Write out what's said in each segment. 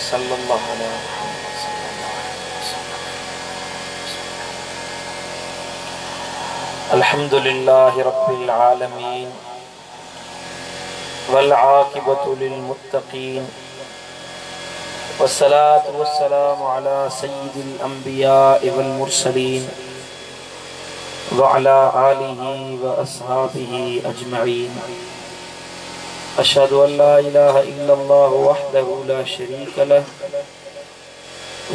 صلّي الله علي محمد صلّي الله عليه وسلّم الحمد لله رب العالمين والعاقبة للمتقين والصلاة والسلام علي سيد الانبياء والمرسلين وعلي آله واصحابه اجمعين اشهد ان لا اله الا الله وحده لا شريك له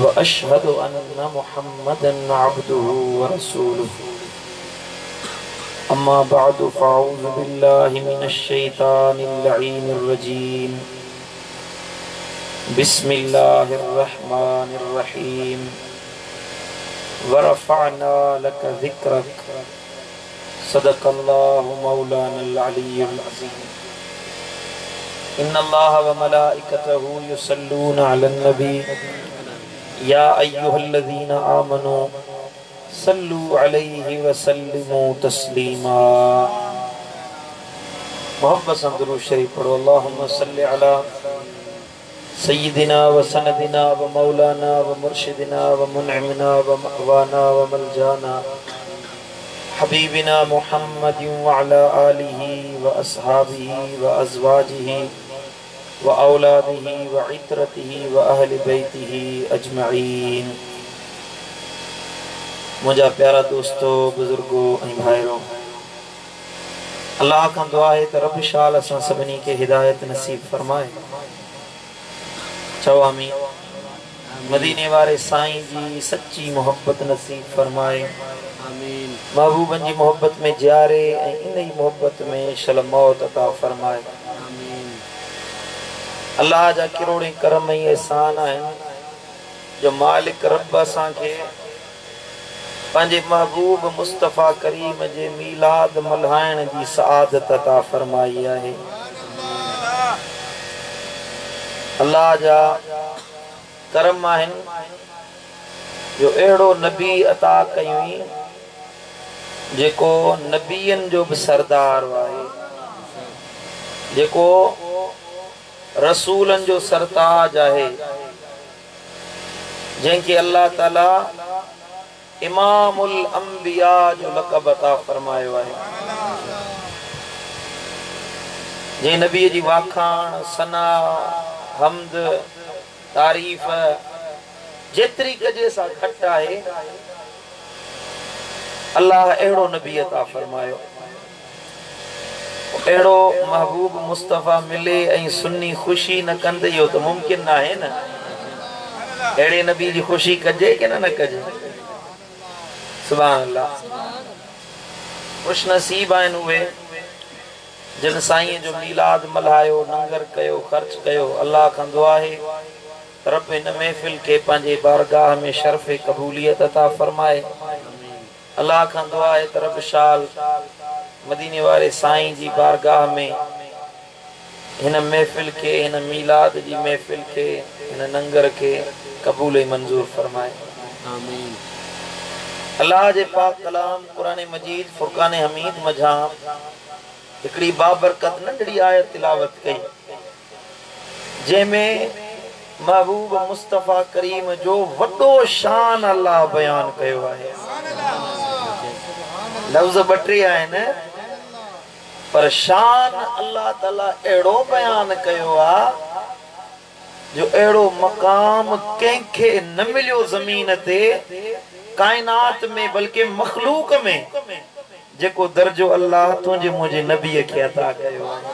واشهد ان محمدا عبده ورسوله اما بعد فاعوذ بالله من الشيطان اللعين الرجيم بسم الله الرحمن الرحيم ورفعنا لك ذڪرك صدق الله مولانا العلي العظيم ان الله وملائكته يصلون على النبي يا ايها الذين آمنوا صلوا عليه وسلموا تسليما محبت سان درود شريف پڙهو اللهم صل علي سيدنا وسندنا ومولانا ومرشدنا ومنعمنا ومأوانا وملجانا حبيبنا محمد وعلي آله واصحابه وازواجه واولاده وعترته واهل بيته اجمعين منهنجا پيارا دوستو بزرگو ۽ ڀائرو الله کان دعا آهي ته رب شال اسان سڀني کي هدايت نصيب فرمائي. چئو آمين. مديني واري سائين جي سچي محبت نصيب فرمائي. محبوبن جي محبت ۾ جياري ۽ انهي محبت ۾ شل موت عطا فرمائي. الله جا ڪروڙين ڪرم ۽ احسان آهن جو مالڪ رب اسان کي پنهنجي محبوب مصطفيٰ ڪريم جي ميلاد ملهائڻ جي سعادت عطا فرمائي آهي. الله جا ڪرم آهن جو اهڙو نبي عطا ڪيائين جيڪو نبين جو به سردار آهي، جيڪو رسولن جو سرتاج آهي. جنهن کي الله تعالي امام الانبياء جو لقب عطا فرمايو آهي. جنهن نبيء جي واکاڻ، ثنا، حمد، تعريف جيتري ڪجي سا گهٽ آهي. الله اهڙو نبي عطا فرمايو. اهڙو محبوب مصطفيٰ ملي ۽ سني خوشي نه ڪن ته اهو ته ممڪن ناهي نه. اهڙي نبي جي خوشي ڪجي ڪي نه نه ڪجي؟ سبحان الله. خوش نصيب آهن اهي جن سائين جو ميلاد ملهايو، ننگر ڪيو، خرچ ڪيو. الله کان دعا آهي ته رب هن محفل کي پنهنجي بارگاهه ۾ شرف قبوليت عطا فرمائي. الله کان دعا آهي ته رب شال مديني واري سائين جي بارگاهه ۾ هن محفل کي هن ميلاد جي محفل کي هن ننگر کي قبول ۽ منظور فرمائي. آمين. الله جي پاڪ ڪلام قرآن مجيد فرقان حميد منجهان هڪڙي بابرڪت ننڍڙي آيت تلاوت ڪئي. جنهن ۾ محبوب مصطفيٰ ڪريم جو وڏو شان الله بيان ڪيو آهي. لفظ ٻه ٽي آهن پر شان الله تعاليٰ اهڙو بيان ڪيو آهي جو اهڙو مقام ڪنهن کي نه مليو زمين تي، ڪائنات ۾ بلڪه مخلوق ۾. جيڪو درجو الله تنهنجي منهنجي نبيء کي عطا ڪيو آهي.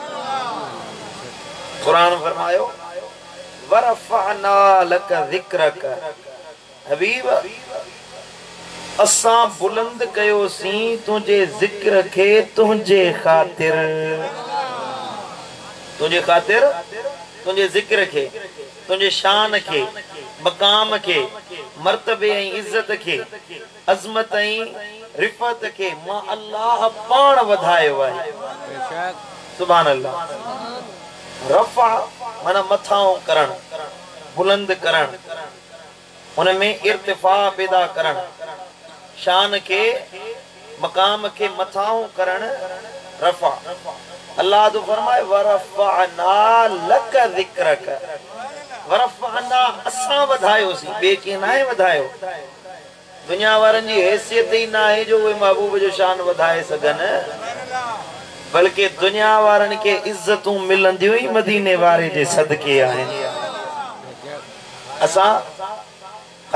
قرآن فرمايو، ورفعنا لک ذڪرک حبيب! اسان بلند ڪيوسين تنهنجي ذڪر کي تنهنجي خاطر. تنهنجي خاطر، تنهنجي ذڪر کي، تنهنجي شان کي، مقام کي، مرتبي ۽ عزت کي. عظمت ۽ رفعت کي مان الله پاڻ وڌايو آهي. سبحان الله. رفع معنيٰ مٿانهون ڪرڻ، بلند ڪرڻ، ان ۾ ارتفاع پيدا ڪرڻ، شان کي، مقام کي مٿانهون ڪرڻ رفع. الله ٿو فرمائي ورفعنا لک ذڪرک. ورفعنا اسان وڌايوسين، ٻئي ڪنهن ناهي وڌايو. دنيا وارن جي حيثيت ئي ناهي جو اهي محبوب جو شان وڌائي سگهن، بلڪه دنيا وارن کي عزتون ملنديون ئي مديني واري جي صدقي آهن. اسان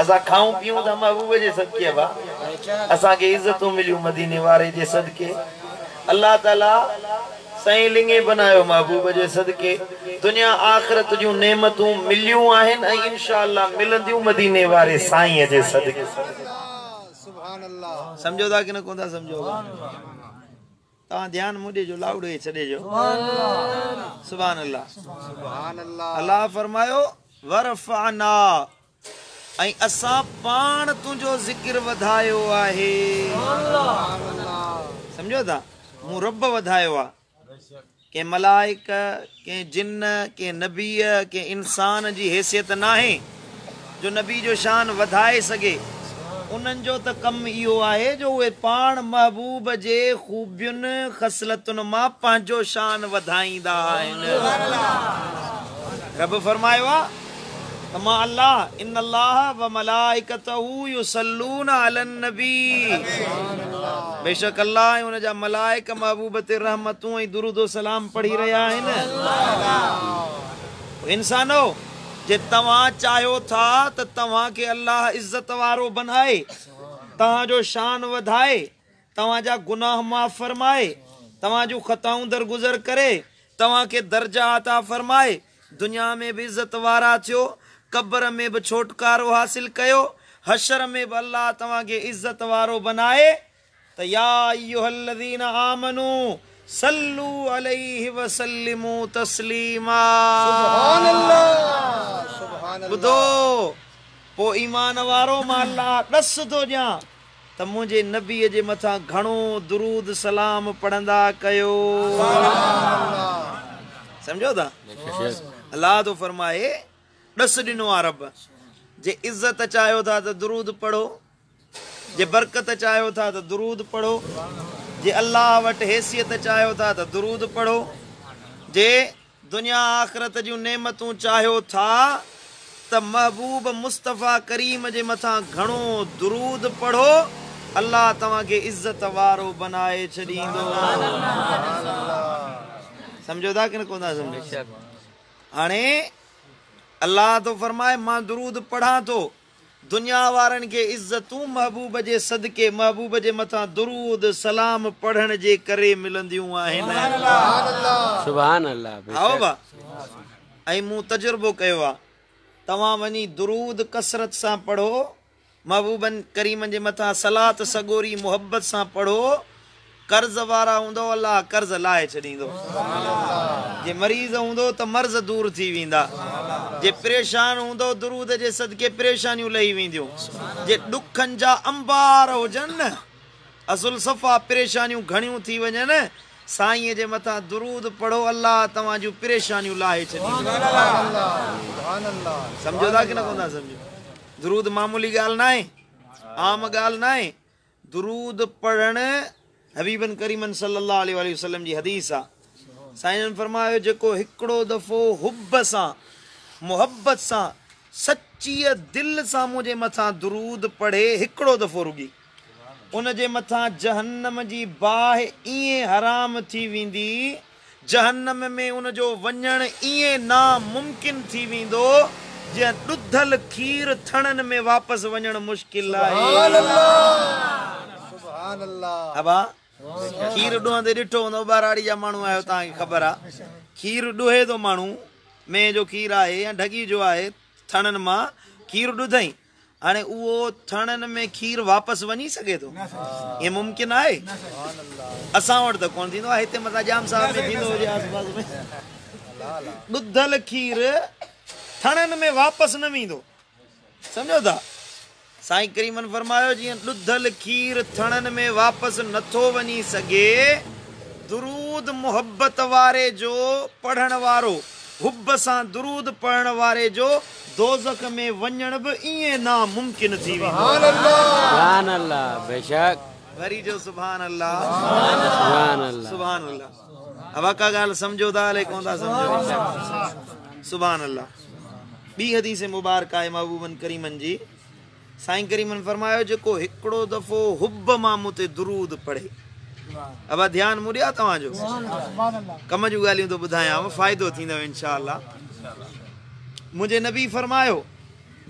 اسان کائون پيئون ٿا محبوب جي صدقي ابا، اسان کي عزتون مليون مديني واري جي صدقي. الله تعالي سائين لڱي بنايو محبوب جي صدقي. دنيا آخرت جون نعمتون مليون آهن ۽ انشاء الله ملنديون مديني واري سائين جي صدقي. سمجهو ٿا ڪي نه ڪونه ٿا سمجهو؟ توهان ڌيان مون ڏي جو لاؤڊ کي ڇڏي جو. سبحان الله. الله فرمايو ورفعنا ۽ اسان پاڻ تنهنجو ذڪر وڌايو آهي. سمجهو ٿا؟ مون رب وڌايو آهي. ڪنهن ملائڪ، ڪنهن جن، ڪنهن نبيء، ڪنهن انسان جي حيثيت ناهي جو نبي جو شان وڌائي سگهي. انهن جو ته ڪم اهو آهي جو اهي پاڻ محبوب جي خوبين، خصلتن مان پنهنجو شان وڌائيندا آهن. رب فرمايو آهي ته مان الله، ان الله وملائڪته يصلون علي النبي، بيشڪ الله ۽ ان جا ملائڪ محبوب تي رحمتون ۽ درود و سلام پڙهي رهيا آهن. انسانو! جي توهان چاهيو ٿا ته توهان کي الله عزت وارو بنائي، توهان جو شان وڌائي، توهان جا گناهه معاف فرمائي، توهان جون خطائون درگذر ڪري، توهان کي درجا عطا فرمائي، دنيا ۾ به عزت وارا ٿيو، قبر ۾ به ڇوٽڪارو حاصل ڪيو، حشر ۾ به الله توهان کي عزت وارو بنائي ته يا ايها الذين آمنوا صلوا عليه وسلموا تسليما. سبحان الله سبحان الله. ٻڌو پوء ايمان وارو مان الله ڏس ٿو ڏيان ته منهنجي نبيء جي مٿان گهڻو درود سلام پڙهندا ڪيو. سمجهو ٿا؟ الله ٿو فرمائي ڏس ڏنو آ رب، جي عزت چاهيو ٿا ته درود پڙهو، جي برڪت چاهيو ٿا ته درود پڙهو، جي الله وٽ حيثيت چاهيو ٿا ته درود پڙهو، جي دنيا آخرت جون نعمتون چاهيو ٿا ته محبوب مصطفيٰ ڪريم جي مٿان گهڻو درود پڙهو، الله توهان کي عزت وارو بنائي ڇڏيندو. سمجهو ٿا ڪي نه ڪونه ٿا سمجهو؟ هاڻي الله ٿو فرمائي مان درود پڙهان ٿو، دنيا وارن کي عزتون محبوب جي صدقي محبوب جي مٿان درود سلام پڙهڻ جي ڪري ملنديون آهن. سبحان الله هائو با ۽ مون تجربو ڪيو آ توهان وڃي درود ڪثرت سان پڙهو محبوبن ڪريمن جي مٿان صلات سڳوري محبت سان پڙهو قرض وارا هوندؤ الله قرض لاهي ڇڏيندو. جي مريض هوندؤ ته مرض دور ٿي ويندا. جي پريشان هوندؤ درود جي صدقي پريشانيون لهي وينديون. جي ڏکن جا انبار هجن نه اصل صفا پريشانيون گهڻيون ٿي وڃن سائين جي مٿان درود پڙهو الله توهان جون پريشانيون لاهي ڇڏيندو. سمجهو ٿا ڪي نه ڪونه ٿا سمجهو؟ درود معمولي ڳالهه ناهي، عام ڳالهه ناهي. درود پڙهڻ حبيبن ڪريمن صلّي الله عليه واٰله وسلّم جي حديث آ، سائين جن فرمايو جيڪو هڪڙو دفعو حب سان، محبت سان، سچيء دل سان منهنجي مٿان درود پڙهي هڪڙو دفعو رڳي، ان جي مٿان جهنم جي باهه ائين حرام ٿي ويندي، جهنم ۾ ان جو وڃڻ ائين ناممڪن ٿي ويندو جيئن ڏڌل کير ٿڻن ۾ واپس وڃڻ مشڪل آهي. ابا کير ڏهندي ڏٺو هوندو ٻهراڙي جا ماڻهو آهيو توهان کي خبر آ کير ڏهي ٿو ماڻهو مينهن جو کير آهي يا ڍڳي جو آهي ٿڻن مان کير ڏڌئين هاڻي اهو ٿڻن ۾ کير واپس وڃي سگهي ٿو؟ ائين ممڪن آهي؟ اسان وٽ ته ڪونه ٿيندو آهي، هتي متان ڄام صاحب ۾ ٿيندو هجي آس پاس ۾. ڏڌل کير ٿڻن ۾ واپس نه ويندو. سمجهو ٿا؟ سائين ڪريمن فرمايو جيئن ڏڌل کير ٿڻن ۾ واپس نٿو وڃي سگهي، درود محبت واري جو پڙهڻ وارو، حب سان درود پڙهڻ واري جو دوزخ ۾ وڃڻ به ائين ناممڪن ٿي ويندو. سبحان الله بيشڪ. وري چئو سبحان الله. سبحان الله. سبحان الله. ابا ڪا ڳالهه سمجهو ٿا الائي ڪونه ٿا سمجهو. سبحان الله. ٻي حديث مبارڪ آهي محبوبن ڪريمن جي. سائين ڪريمن فرمايو جيڪو هڪڙو دفعو حب مان مون تي درود پڙهي. ابا ڌيان مون ڏي آ توهان جو. ڪم جون ڳالهيون ٿو ٻڌايانو فائدو ٿيندو انشاء الله. منهنجي نبي فرمايو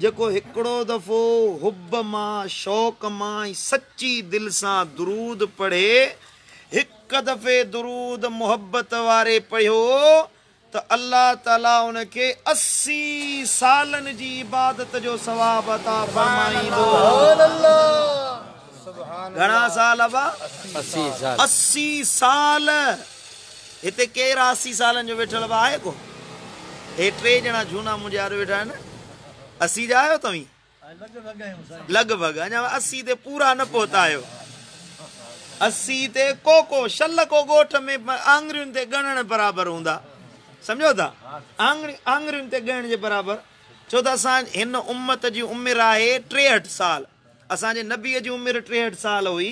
جيڪو هڪڙو دفعو حب مان شوق مان ۽ سچي دل سان درود پڙهي هڪ دفعي درود محبت واري پڙهيو ته الله تعالي ان کي 80 سالن جي عبادت جو ثواب عطا فرمائيندو. گهڻا سال ابا؟ 80 سال. هتي ڪير آ 80 سالن جو ويٺل ابا آهي ڪو؟ هي ٽي ڄڻا جهونا منهنجي آڏو ويٺا آهن. 80 جا آهيو توهين؟ لڳ ڀڳ اڃا 80 تي پورا نه پهتا آهيو. 80 تي ڪو ڪو شل ڪو ڳوٺ ۾ آڱرين تي ڳڻڻ برابر هوندا. سمجهو ٿا؟ آڱرين تي ڳڻڻ جي برابر. ڇو ته اسان هن امت جي عمر آهي 63 سال. اسان جي نبيء جي عمر 63 سال هئي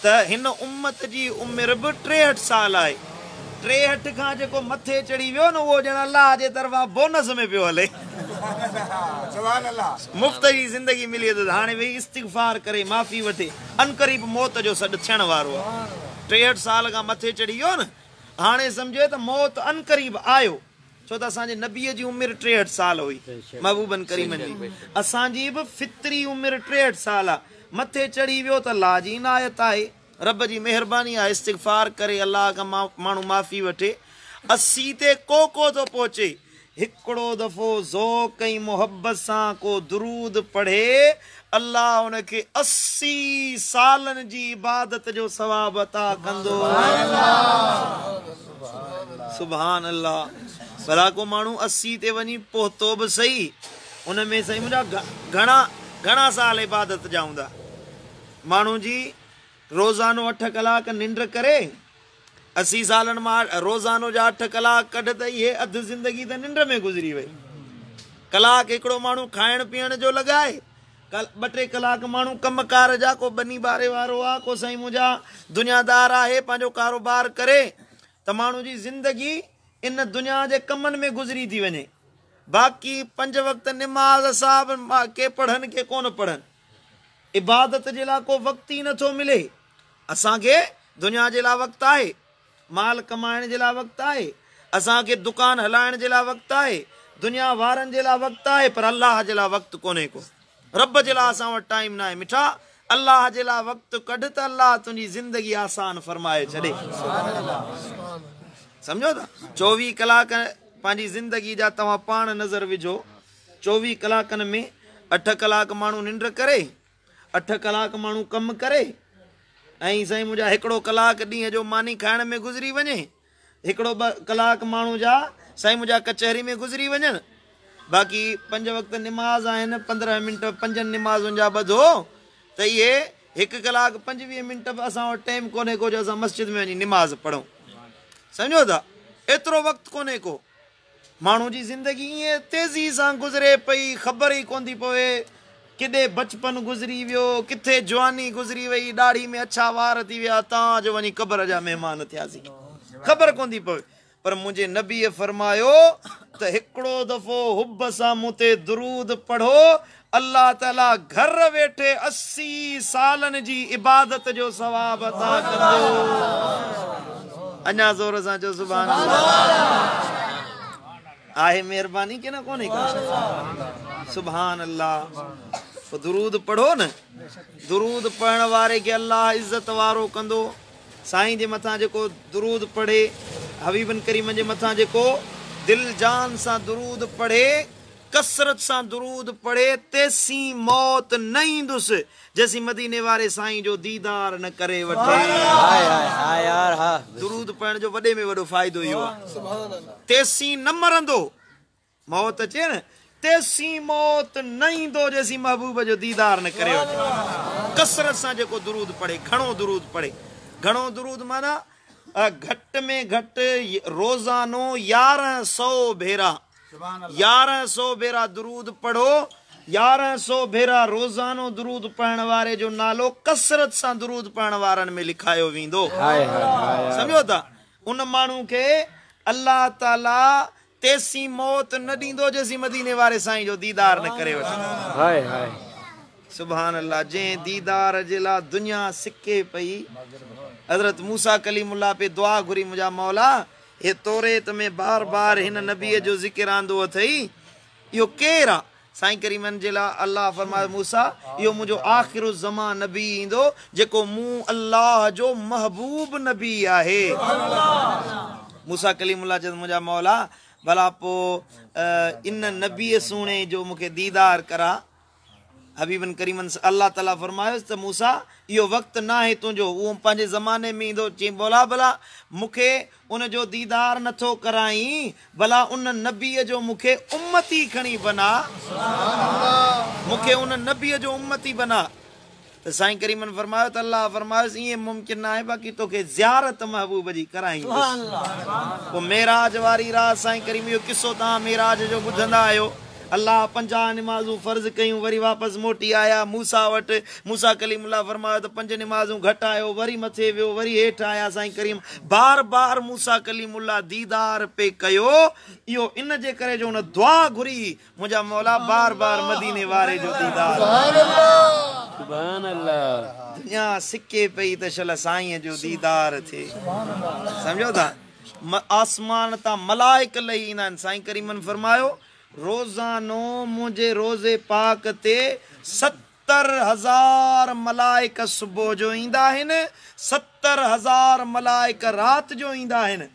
ته هن امت جي عمر به 63 سال آهي. 63 کان جيڪو مٿي چڙهي ويو نه اهو ڄڻ الله جي طرفان بونس ۾ پيو هلي. مفت جي زندگي ملي اٿس. هاڻي ويهي استغفار ڪري معافي وٺي. عنقريب موت جو سڏ ٿيڻ وارو آهي. 63 سال کان مٿي چڙهي ويو نه هاڻي سمجهي ته موت عنقريب آيو. ڇو ته اسان جي نبيء جي عمر 63 سال هئي، محبوبن ڪريمن جي. اسان جي به فطري عمر 63 سال آ. مٿي چڙهي ويو ته الله جي عنايت آهي، رب جي مهرباني آهي، استغفار ڪري الله کان ماڻهو معافي وٺي. 80 تي ڪو ڪو ٿو پهچي. هڪڙو دفعو ذوق ۽ محبت سان ڪو درود پڙهي، الله ان کي 80 سالن جي عبادت جو ثواب عطا ڪندو. سبحان الله ڀلا ڪو ماڻهو 80 تي وڃي پهتو به سهي ان ۾ سائين منهنجا گهڻا گهڻا سال عبادت جا هوندا. ماڻهو جي روزانو 8 ڪلاڪ ننڊ ڪري 80 سالن مان روزانو جا 8 ڪلاڪ ڪڍ ته اهي اڌ زندگي ته ننڊ ۾ گذري وئي. ڪلاڪ هڪڙو ماڻهو کائڻ پيئڻ جو لڳائي، ٻه ٽي ڪلاڪ ماڻهو ڪم ڪار جا، ڪو ٻني ٻاري وارو آ، ڪو سائين منهنجا دنيادار آهي پنهنجو ڪاروبار ڪري ته ماڻهو جي زندگي ان دنيا جي ڪمن ۾ گذري ٿي وڃي. باقي پنج وقت نماز صاحب ڪي پڙهن ڪي ڪونه پڙهن. عبادت جي لاء ڪو وقت ئي نٿو ملي. اسان کي دنيا جي لاء وقت آهي، مال ڪمائڻ جي لاء وقت آهي، اسان کي دڪان هلائڻ جي لاء وقت آهي، دنيا وارن جي لاء وقت آهي پر الله جي لاء وقت ڪونهي ڪو. رب جي لاء اسان وٽ ٽائيم ناهي. مٺا الله جي لاء وقت ڪڍ ته الله تنهنجي زندگي آسان فرمائي ڇڏي. سمجهو ٿا؟ 24 ڪلاڪ پنهنجي زندگي جا توهان پاڻ نظر وجهو. 24 ڪلاڪن ۾ 8 ڪلاڪ ماڻهو ننڊ ڪري، 8 ڪلاڪ ماڻهو ڪم ڪري ۽ سائين منهنجا هڪڙو ڪلاڪ ڏينهن جو ماني کائڻ ۾ گذري وڃي، هڪڙو ٻه ڪلاڪ ماڻهو جا سائين منهنجا ڪچهري ۾ گذري وڃن، باقي پنج وقت نماز آهن، 15 منٽ پنجن نمازن جا ٻڌو ته اهي هڪ ڪلاڪ 25 منٽ به اسان وٽ ٽائيم ڪونهي ڪو جو اسان مسجد ۾ وڃي نماز پڙهون. سمجهو ٿا؟ ايترو وقت ڪونهي ڪو. ماڻهو جي زندگي ائين تيزي سان گذري پئي، خبر ئي ڪونه ٿي پوي ڪيڏي بچپن گذري ويو، ڪٿي جواني گذري وئي، ڏاڙهي ۾ اڇا وار ٿي ويا، تان جو وڃي قبر جا مهمان ٿياسين، خبر ڪونه ٿي پوي. پر منهنجي نبيء فرمايو ته هڪڙو دفعو حب سان مون تي درود پڙهو، الله تعاليٰ گهر ويٺي 80 سالن جي عبادت جو ثواب عطا ڪندو. اڃا زور سان چئو سبحان الله. آهي مهرباني ڪي نه ڪونهي ڪا؟ سبحان الله. پوء درود پڙهو نه، درود پڙهڻ واري کي الله عزت وارو ڪندو. سائين جي مٿان جيڪو درود پڙهي، حبيبن ڪريمن جي مٿان جيڪو دل جان سان درود پڙهي، ڪثرت سان درود پڙهي، تيسين موت نه ايندس جيسين مديني واري سائين جو ديدار نه ڪري وٺي. درود پڙهڻ جو وڏي ۾ وڏو فائدو اهو آهي، تيسين نه مرندو، موت اچي نه تيسين موت نه ايندو جيسين محبوب جو ديدار نه ڪري وٺي. ڪثرت سان جيڪو درود پڙهي، گهڻو درود پڙهي، گهڻو درود معنيٰ گهٽ ۾ گهٽ روزانو 1100 ڀيرا، 1100 ڀيرا درود پڙهو. 1100 ڀيرا روزانو درود پڙهڻ واري جو نالو ڪثرت سان درود پڙهڻ وارن ۾ لکايو ويندو. سمجهو ٿا؟ ان ماڻهو کي الله تعاليٰ तेसीं मौत न ॾींदो जेसीं मदीने वारे साईं जो दीदार न करे वठे। हाय हाय सुभान अल्लाह। जंहिं दीदार जे लाइ दुनिया सिके पई। हज़रत मूसा कलीमुल्लाह पे दुआ घुरी, मुंहिंजा मौला हे तौरेत में बार बार हिन नबीअ जो ज़िक्र आंदो अथई, इहो केरु आहे? साईं करीमन जे लाइ अल्लाह फरमायो, मूसा इहो मुंहिंजो आख़िर ज़मान नबी ईंदो जेको मूं अल्लाह जो महबूब नबी आहे। मूसा कलीमुल्लाह चयो, मुंहिंजा मौला भला पोइ इन नबीअ सुहिणे जो मूंखे दीदार करा। हबीबन करीमन अल्लाह ताला फरमायोसि त मूसा इहो वक़्तु न आहे तुंहिंजो, उहो पंहिंजे ज़माने में ईंदो। चई बोला भला मूंखे उन जो दीदार नथो कराई, भला उन नबीअ जो मूंखे उम्मती खणी बना, मूंखे उन नबीअ जो उम्मती बना। त साईं करीमन फरमायो त अल्लाह फरमायोसि ईअं मुमकिन न आहे, बाक़ी तोखे ज़ियारत महबूब जी कराईंदुसि। पोइ मेराज वारी राति साईं करीम इहो किसो तव्हां मेराज जो ॿुधंदा आहियो। अल्लाह 50 निमाज़ूं फ़र्ज़ कयूं, वरी वापसि मोटी आया मूसा वटि। मूसा कलीमुल्लाह फरमायो त 5 निमाज़ूं घटि आयो, वरी मथे वियो, वरी हेठि आया। साईं करीम बार बार मूसा कलीमुल्लाह दीदार पे कयो। इहो इन जे करे जो हुन दुआ घुरी, मुंहिंजा मौला बार बार मदीने वारे जो दीदार। सुभान अल्लाह। दुनिया सिके पई त शल साईं जो दीदार थिए। सम्झो था, आसमान तां मलाइक लही ईंदा आहिनि। साईं करीमन फरमायो, रोज़ानो मुंहिंजे रोज़े पाक ते 70,000 मलाइक सुबुह जो ईंदा आहिनि, 70,000 मलाइक राति जो ईंदा आहिनि।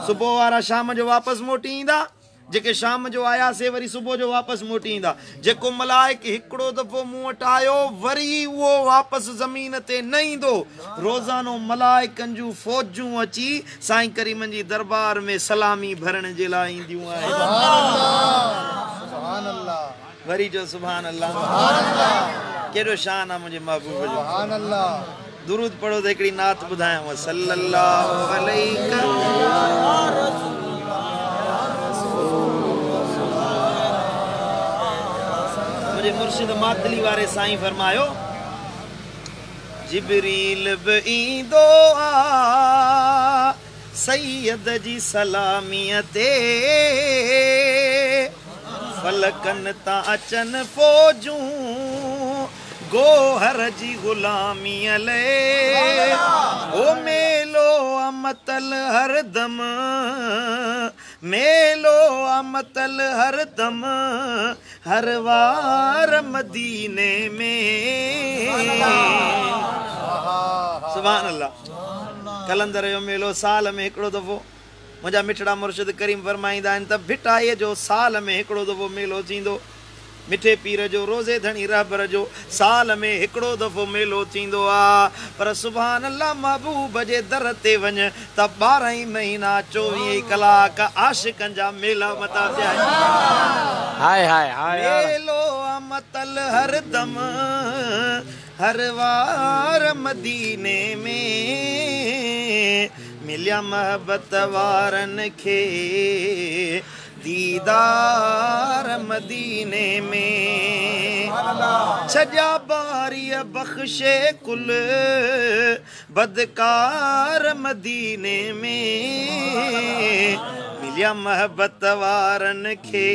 सुबुह वारा शाम जो वापसि मोटी ईंदा, जेके शाम जो आया से वरी सुबुह जो वापसि मोटी ईंदा। जेको मलाइक हिकिड़ो दफ़ो मूं वटि आयो वरी उहो वापसि ज़मीन ते न ईंदो। रोज़ानो मलाइकनि जूं फ़ौजूं अची साईं करीमन जी दरबार में सलामी भरण जे लाइ ईंदियूं आहिनि। वरी जो सुभान अल्लाह। केॾो शान आहे मुंहिंजे महबूब जो। दुरूद पढ़ो त हिकिड़ी नात ॿुधायांव। सल्लल्लाहु अलैहि। मुर्शिद मातली वारे साईं फरमायो, जिब्रील बि ईंदो आ सैयद जी सलामीअ ते, फलकन तां अचनि फ़ौजूं गोहर जी ग़ुलामीअ लाइ। ओ मेलो अमतल हरदम, मेलो अमतल हरदम, हर वार मदीने में। सुभान अल्लाह। कलंदर जो मेलो साल में हिकिड़ो दफ़ो। मुंहिंजा मिठड़ा मुर्शिद करीम फरमाईंदा आहिनि त भिटाईअ जो साल में हिकिड़ो दफ़ो मेलो थींदो, मिठे पीर जो रोज़े धणी रहबर जो साल में हिकिड़ो दफ़ो मेलो थींदो आहे। पर सुभान अल्लाह महबूब जे दर ते वञ त 12 ई महीना 24 कलाक आशिकनि जा मेला मता थिया। हाय हाय हाय। मेलो अमतल हरदम हर वार मदीने में, मिलिया मोहबत वारनि खे दीदार मदीने में। छॾिया बारीअ बख़्शे कुल बदकार मदीने में, मिलिया मोहबत वारनि खे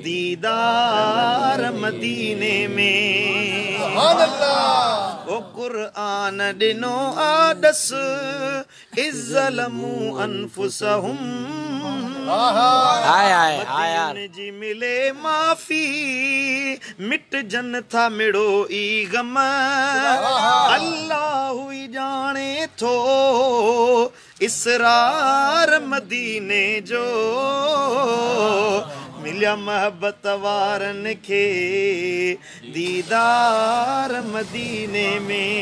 दीदार मदीने में। ओ क़ुर्आन ॾिनो आॾस इज़्ज़लमू अनफुसहुम, हाय हाय हाय यार। जी मिले माफ़ी मिटजन था मिड़ो ई गम, अल्लाह ई ॼाणे थो इसरार मदीने जो। मिलिया मोहबत वारनि खे दीदार मदीने में।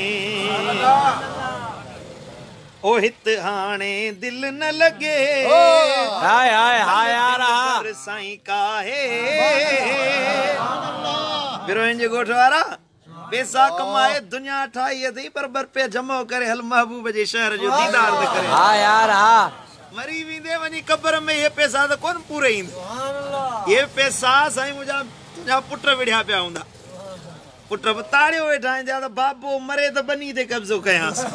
ओ हित हाणे दिल न लॻे, हाय हाय हाय यार। साईं काहे बिरोहिन जे ॻोठ वारा पैसा कमाए दुनिया ठाही अथई, पर ॿ रुपया जमो करे हल महबूब जे शहर जो दीदार त करे। हा यार हा। मरी वेंदे वञी क़बर में इहे पैसा त कोन पूरे ईंदो। इहे पैसा साईं मुंहिंजा तुंहिंजा पुट विढ़िया पिया हूंदा, पुट बि ताड़ियो वेठा आहिनि, त बाबो मरे त ॿनी ते कब्ज़ो कयांसि।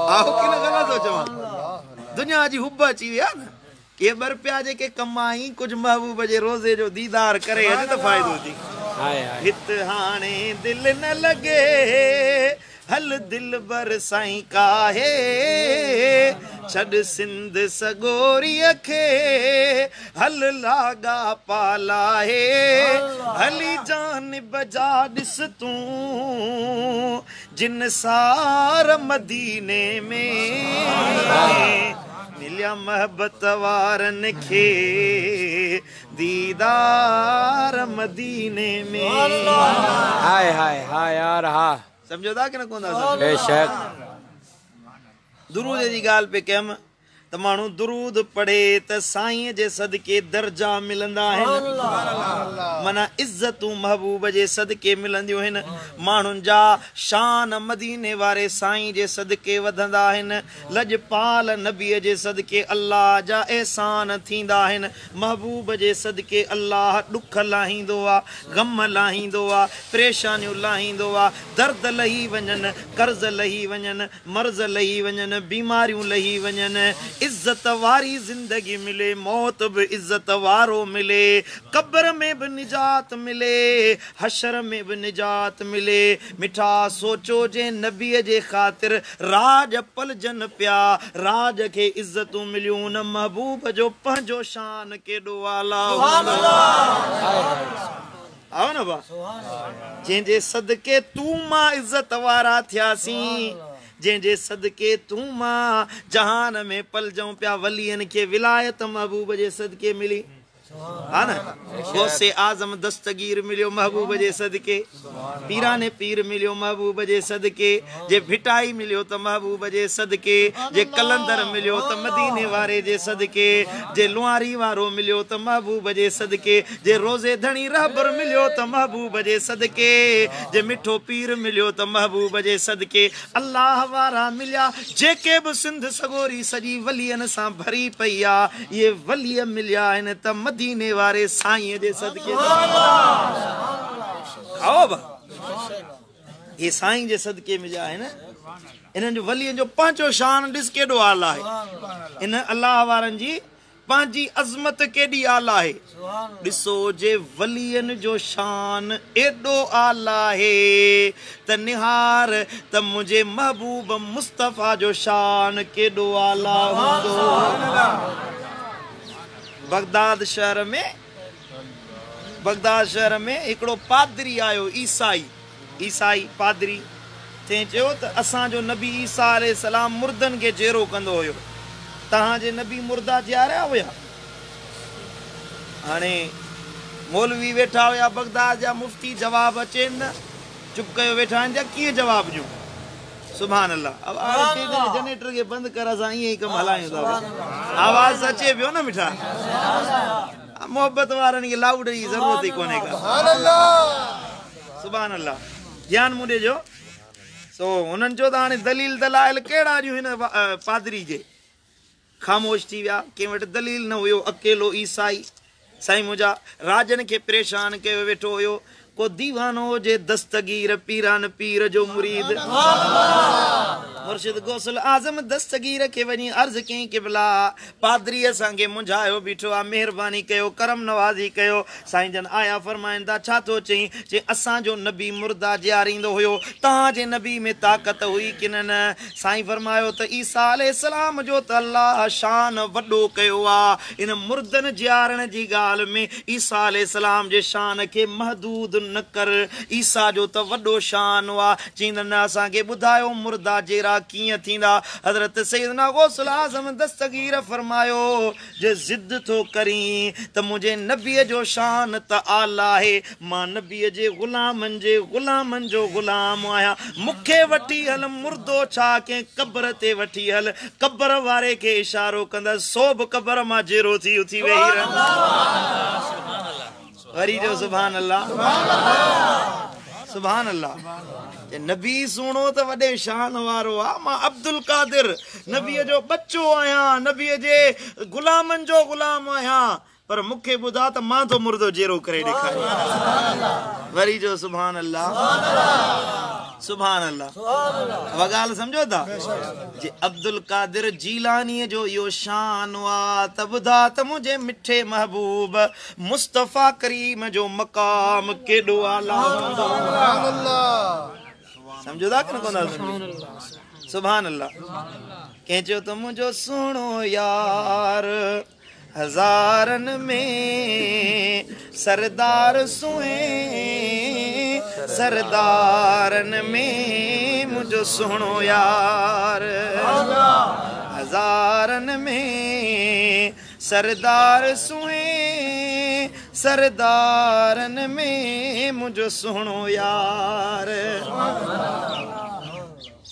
आओ की न ग़लति थो चवां, दुनिया जी हुब अची वई आहे न। اهي ٻه رپيا جيڪي ڪمائين ڪجهه محبوب جي روضي جو ديدار ڪري اچ ته فائدو ٿي. هت هاڻي دل نه لڳي هل دلبر سائين ڪاهي ڇڏ سنڌ سڳوريء کي هل لاڳاپا لاهي هلي جانب جا ڏس تون جن سار مديني ۾ مليا محبت وارن کي ديدار مديني ۾. هاء هاء ها يار ها. سمجهو ٿا ڪي نه ڪونه ٿا سمجهو؟ بيشڪ. درود جي ڳالهه پئي ڪيم ته ماڻهو درود پڙهي ته سائينء جي صدقي درجا ملندا آهن، معنيٰ عزتون محبوب جي صدقي ملنديون آهن، ماڻهن جا شان مديني واري سائين جي صدقي وڌندا آهن، لڄپال نبيء جي صدقي الله جا احسان ٿيندا آهن، محبوب جي صدقي الله ڏک لاهيندو آ، غم لاهيندو آ، پريشانيون لاهيندو آ، درد لهي وڃن، قرض لهي وڃن، مرض لهي وڃن، بيماريون لهي وڃن، عزت واري زندگي ملي، موت به عزت وارو ملي، قبر ۾ به نجات ملي، حشر ۾ به نجات ملي. مٺا سوچو جنهن نبيء جي خاطر راڄ پلجن پيا، راڄ کي عزتون مليون، ان محبوب جو پنهنجو شان ڪيڏو اعليٰ هوندو. آهو نه ڀا جنهن جي صدقي تون مان عزت وارا ٿياسين، جنهن جي صدقي تون مان جهان ۾ پلجون پيا، ولين کي ولايت محبوب جي صدقي ملي. ها نه غوث اعظم دستگير مليو محبوب جي صدقي، پيران پير مليو محبوب جي صدقي، جي ڀٽائي مليو ته محبوب جي صدقي، جي قلندر مليو ته مديني واري جي صدقي، جي لواري وارو مليو ته محبوب جي صدقي، جي روضي ڌڻي رهبر مليو ته محبوب جي صدقي، جي مٺو پير مليو ته محبوب جي صدقي، الله وارا مليا، جيڪي به سنڌ سڳوري سڄي ولين سان ڀري پئي آ، اهي ولي مليا آهن ته مديني واري سائينء جي صدقي. کائو به اهي سائين جي صدقي مليا آهن. انهن جو ولين جو پنهنجو شان ڏس ڪيڏو اعليٰ آهي. ان الله وارن جي پنهنجي عظمت ڪيڏي اعليٰ آهي. ڏسو جي ولين جو شان ايڏو اعليٰ آهي ته نهار ته منهنجي محبوب مصطفيٰ جو شان ڪيڏو اعليٰ هوندو. بغداد شهر ۾ بغداد شهر ۾ هڪڙو پادري آيو، عيسائي، عيسائي پادري، تنهن چيو ته اسان جو نبي عيسيٰ عليه السلام مردن کي جيئرو ڪندو هيو، توهان جي نبي مردا جياريا هيا؟ هاڻي مولوي ويٺا هيا بغداد جا مفتي، جواب اچين نه، چپ ڪيو ويٺا آهن جا ڪيئن جواب ڏيون؟ سبحان الله. اب هاڻي چئي ٿو جنريٽر کي بند ڪر، اسان ائين ئي ڪم هلايون ٿا پيا. آواز ته اچي پيو نه مٺا. محبت وارن کي لائوڊ جي ضرورت ئي ڪونهي ڪا. سبحان الله. سبحان الله. ڌيان مون ڏي جو. سو هنن چيو ته هاڻي دليل دلائل ڪهڙا ڏيون هن پادري کي. خاموش ٿي ويا، ڪنهن وٽ دليل نه هيو، اڪيلو عيسائي سائين منهنجا راڄن کي پريشان ڪيو ويٺو هيو، ڪو ديوانو هجي دستگير پيران پير جو مريد. مرشد غوث الاعظم دستگير کي وڃي عرض ڪيائين قبلا پادري اسان کي منجهايو بيٺو آ، مهرباني ڪيو ڪرم نوازي ڪيو. سائين جن آيا فرمائن ٿا ڇا ٿو چئين؟ چي اسان جو نبي مردا جياريندو هيو، توهان جي نبي ۾ طاقت هئي ڪين نه؟ سائين فرمايو ته عيسيٰ عليه السلام جو ته الله شان وڏو ڪيو آ، ان مردن جيارڻ جي ڳالهه ۾ عيسيٰ عليه السلام جي شان کي محدود نه ڪر، عيسيٰ جو ته وڏو شان آ. چيندڙ نه اسان کي ٻڌايو مردا جيرا ڪيئن ٿيندا؟ حضرت سيدنا غوث الاعظم دستگير فرمايو جي ضد ٿو ڪرين ته منهنجي نبيء جو شان ته اعليٰ آهي، مان نبيء جي غلامن جي غلامن جو غلام آهيان، مون کي وٺي هل، مردو ڇا ڪنهن قبر تي وٺي هل، قبر واري کي اشارو ڪندس، سو به قبر مان جيئرو ٿي اٿي ويهي رهندو. وري چئو سبحان الله. سبحان الله. چي نبي سهڻو ته وڏي شان وارو آ، مان عبدالقادر نبيء جو ٻچو آهيان، نبيء جي غلامن جو غلام آهيان، پر مون کي ٻڌاء ته مان ٿو مردو جيئرو ڪري ڏيکاريان. وري چئو سبحان الله. सुभान अल्लाह। उहा ॻाल्हि सम्झो था? जे अब्दुल कादिर जीलानीअ जो इहो शान आहे त ॿुधा त मुंहिंजे मिठे महबूब मुस्तफ़ा करीम जो मक़ाम केॾो आला। सम्झो था की न कोन था सम्झो? सुभान अल्लाह। कंहिं चयो त मुंहिंजो सुहिणो यार हज़ारनि में सरदार सुहे, सरदारनि में मुंहिंजो सुहिणो यार, हज़ारनि में सरदार सुहे, सरदारनि में मुंहिंजो सुहिणो यार।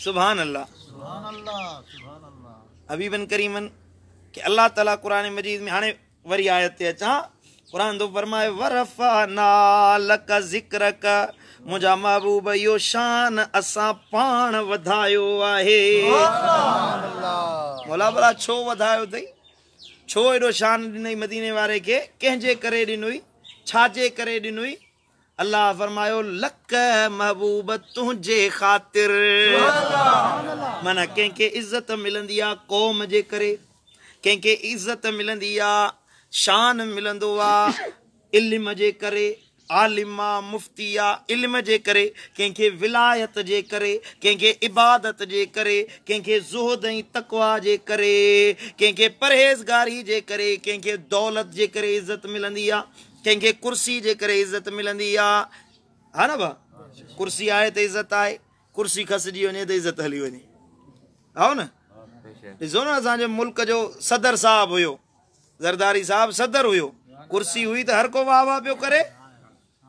सुभान अल्लाह। हबीबन करीमन कि अल्लाह ताला कुरान मजीद में हाणे वरी आयत ते अचां, कुरान थो फरमाए वरफ़अना लक ज़िक्रक, मुंहिंजा महबूब इहो शान असां पाण वधायो आहे। मौला भला छो वधायो अथई? छो एॾो शान ॾिनई मदीने वारे खे? कंहिंजे करे ॾिनई? छाजे करे ॾिनई? अल्लाह फरमायो लक महबूब तुंहिंजे ख़ातिर। माना कंहिंखे इज़त मिलंदी आहे क़ौम जे करे, कंहिंखे इज़त मिलंदी आहे, शान मिलंदो आहे इल्म जे करे, आलिम आहे, मुफ्ती आहे इल्म जे करे, कंहिंखे विलायत जे करे, कंहिंखे इबादत जे करे, कंहिंखे ज़ुहद ऐं तक़वा जे करे, कंहिंखे परहेज़गारी जे करे, कंहिंखे दौलत जे करे इज़त मिलंदी आहे, कंहिंखे कुर्सी जे करे इज़त मिलंदी आहे। हा न भाउ, कुर्सी आहे त इज़त आहे, कुर्सी खसिजी वञे त इज़त हली वञे। हा न, ॾिसो न असांजे मुल्क जो सदर साहब हुयो, ज़रदारी साहब सदर हुयो, कुर्सी हुई त हर को वाह वाह पियो करे,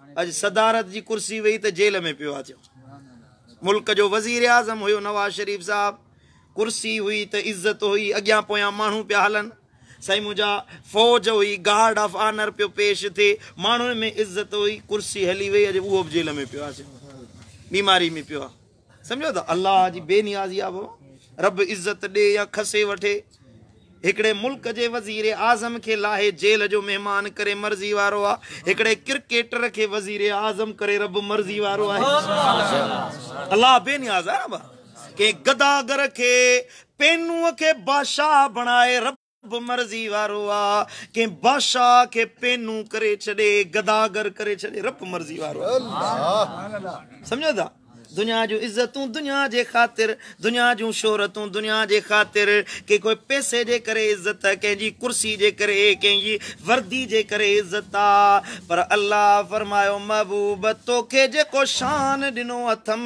अॼु सदारत जी कुर्सी वई त जेल में पियो आहे। थियो मुल्क जो वज़ीर आज़म हुयो नवाज़ शरीफ़ साहब, कुर्सी हुई त इज़त हुई, अॻियां पोयां माण्हू पिया हलनि। साईं मुंहिंजा फ़ौज हुई, गार्ड ऑफ ऑनर पियो पेश थिए, माण्हुनि में इज़त हुई, कुर्सी हली वई, अॼु उहो बि जेल में पियो आहे, बीमारी में पियो आहे। सम्झो त अल्लाह जी बेनियाज़ी आहे, रब इज़त ॾे या खसे वठे। हिकिड़े मुल्क जे वज़ीर आज़म खे लाहे जेल जो महिमान करे मर्ज़ी वारो आहे, हिकिड़े क्रिकेटर खे वज़ीर आज़म करे रब मर्ज़ी वारो आहे। अल्लाह बेनियाज़ आहे न, कंहिं गदागर खे पेनूअ खे बादशाह बणाए रब मर्ज़ी वारो आहे, कंहिं बादशाह खे पेनू करे छॾे, गदागर करे छॾे रब मर्ज़ी वारो आहे। सम्झो था? दुनिया जूं इज़तूं दुनिया जे ख़ातिर, दुनिया जूं शोहरतूं दुनिया जे ख़ातिर, के कोई पैसे जे करे इज़त, कंहिंजी कुर्सी जे करे, कंहिंजी वर्दी जे करे इज़त आहे। पर अल्लाह फरमायो महबूब तोखे जेको शान ॾिनो अथम,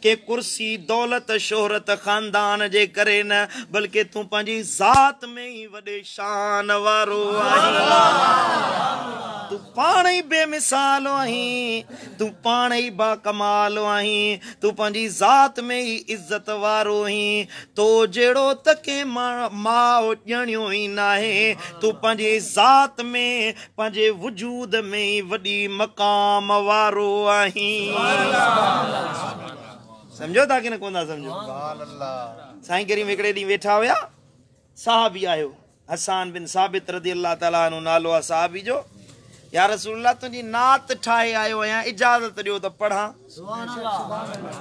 के कुर्सी दौलत शोहरत ख़ानदान जे करे न, बल्कि तूं पंहिंजी ज़ात में ई वॾे शान वारो आहीं, तूं पाण ई बेमिसाल आहीं, तूं पाण ई बाकमाल आहीं, तूं पंहिंजी ज़ात में ई इज़त वारो आहीं, तो जहिड़ो त कंहिं माउ ॼणियो ई नाहे, तूं पंहिंजी ज़ात में पंहिंजे वजूद में ई वॾी मक़ाम वारो आहीं। सम्झो था की न कोन था सम्झो? साईं करीम हिकिड़े ॾींहुं वेठा हुया, साहबी आयो, हसान बिन साबित रदी अल्लाह ताला अन्हु नालो आहे साहबी जो। या रसूलुल्लाह तुंहिंजी नात ठाहे आयो आहियां, इजाज़त ॾियो त पढ़ां।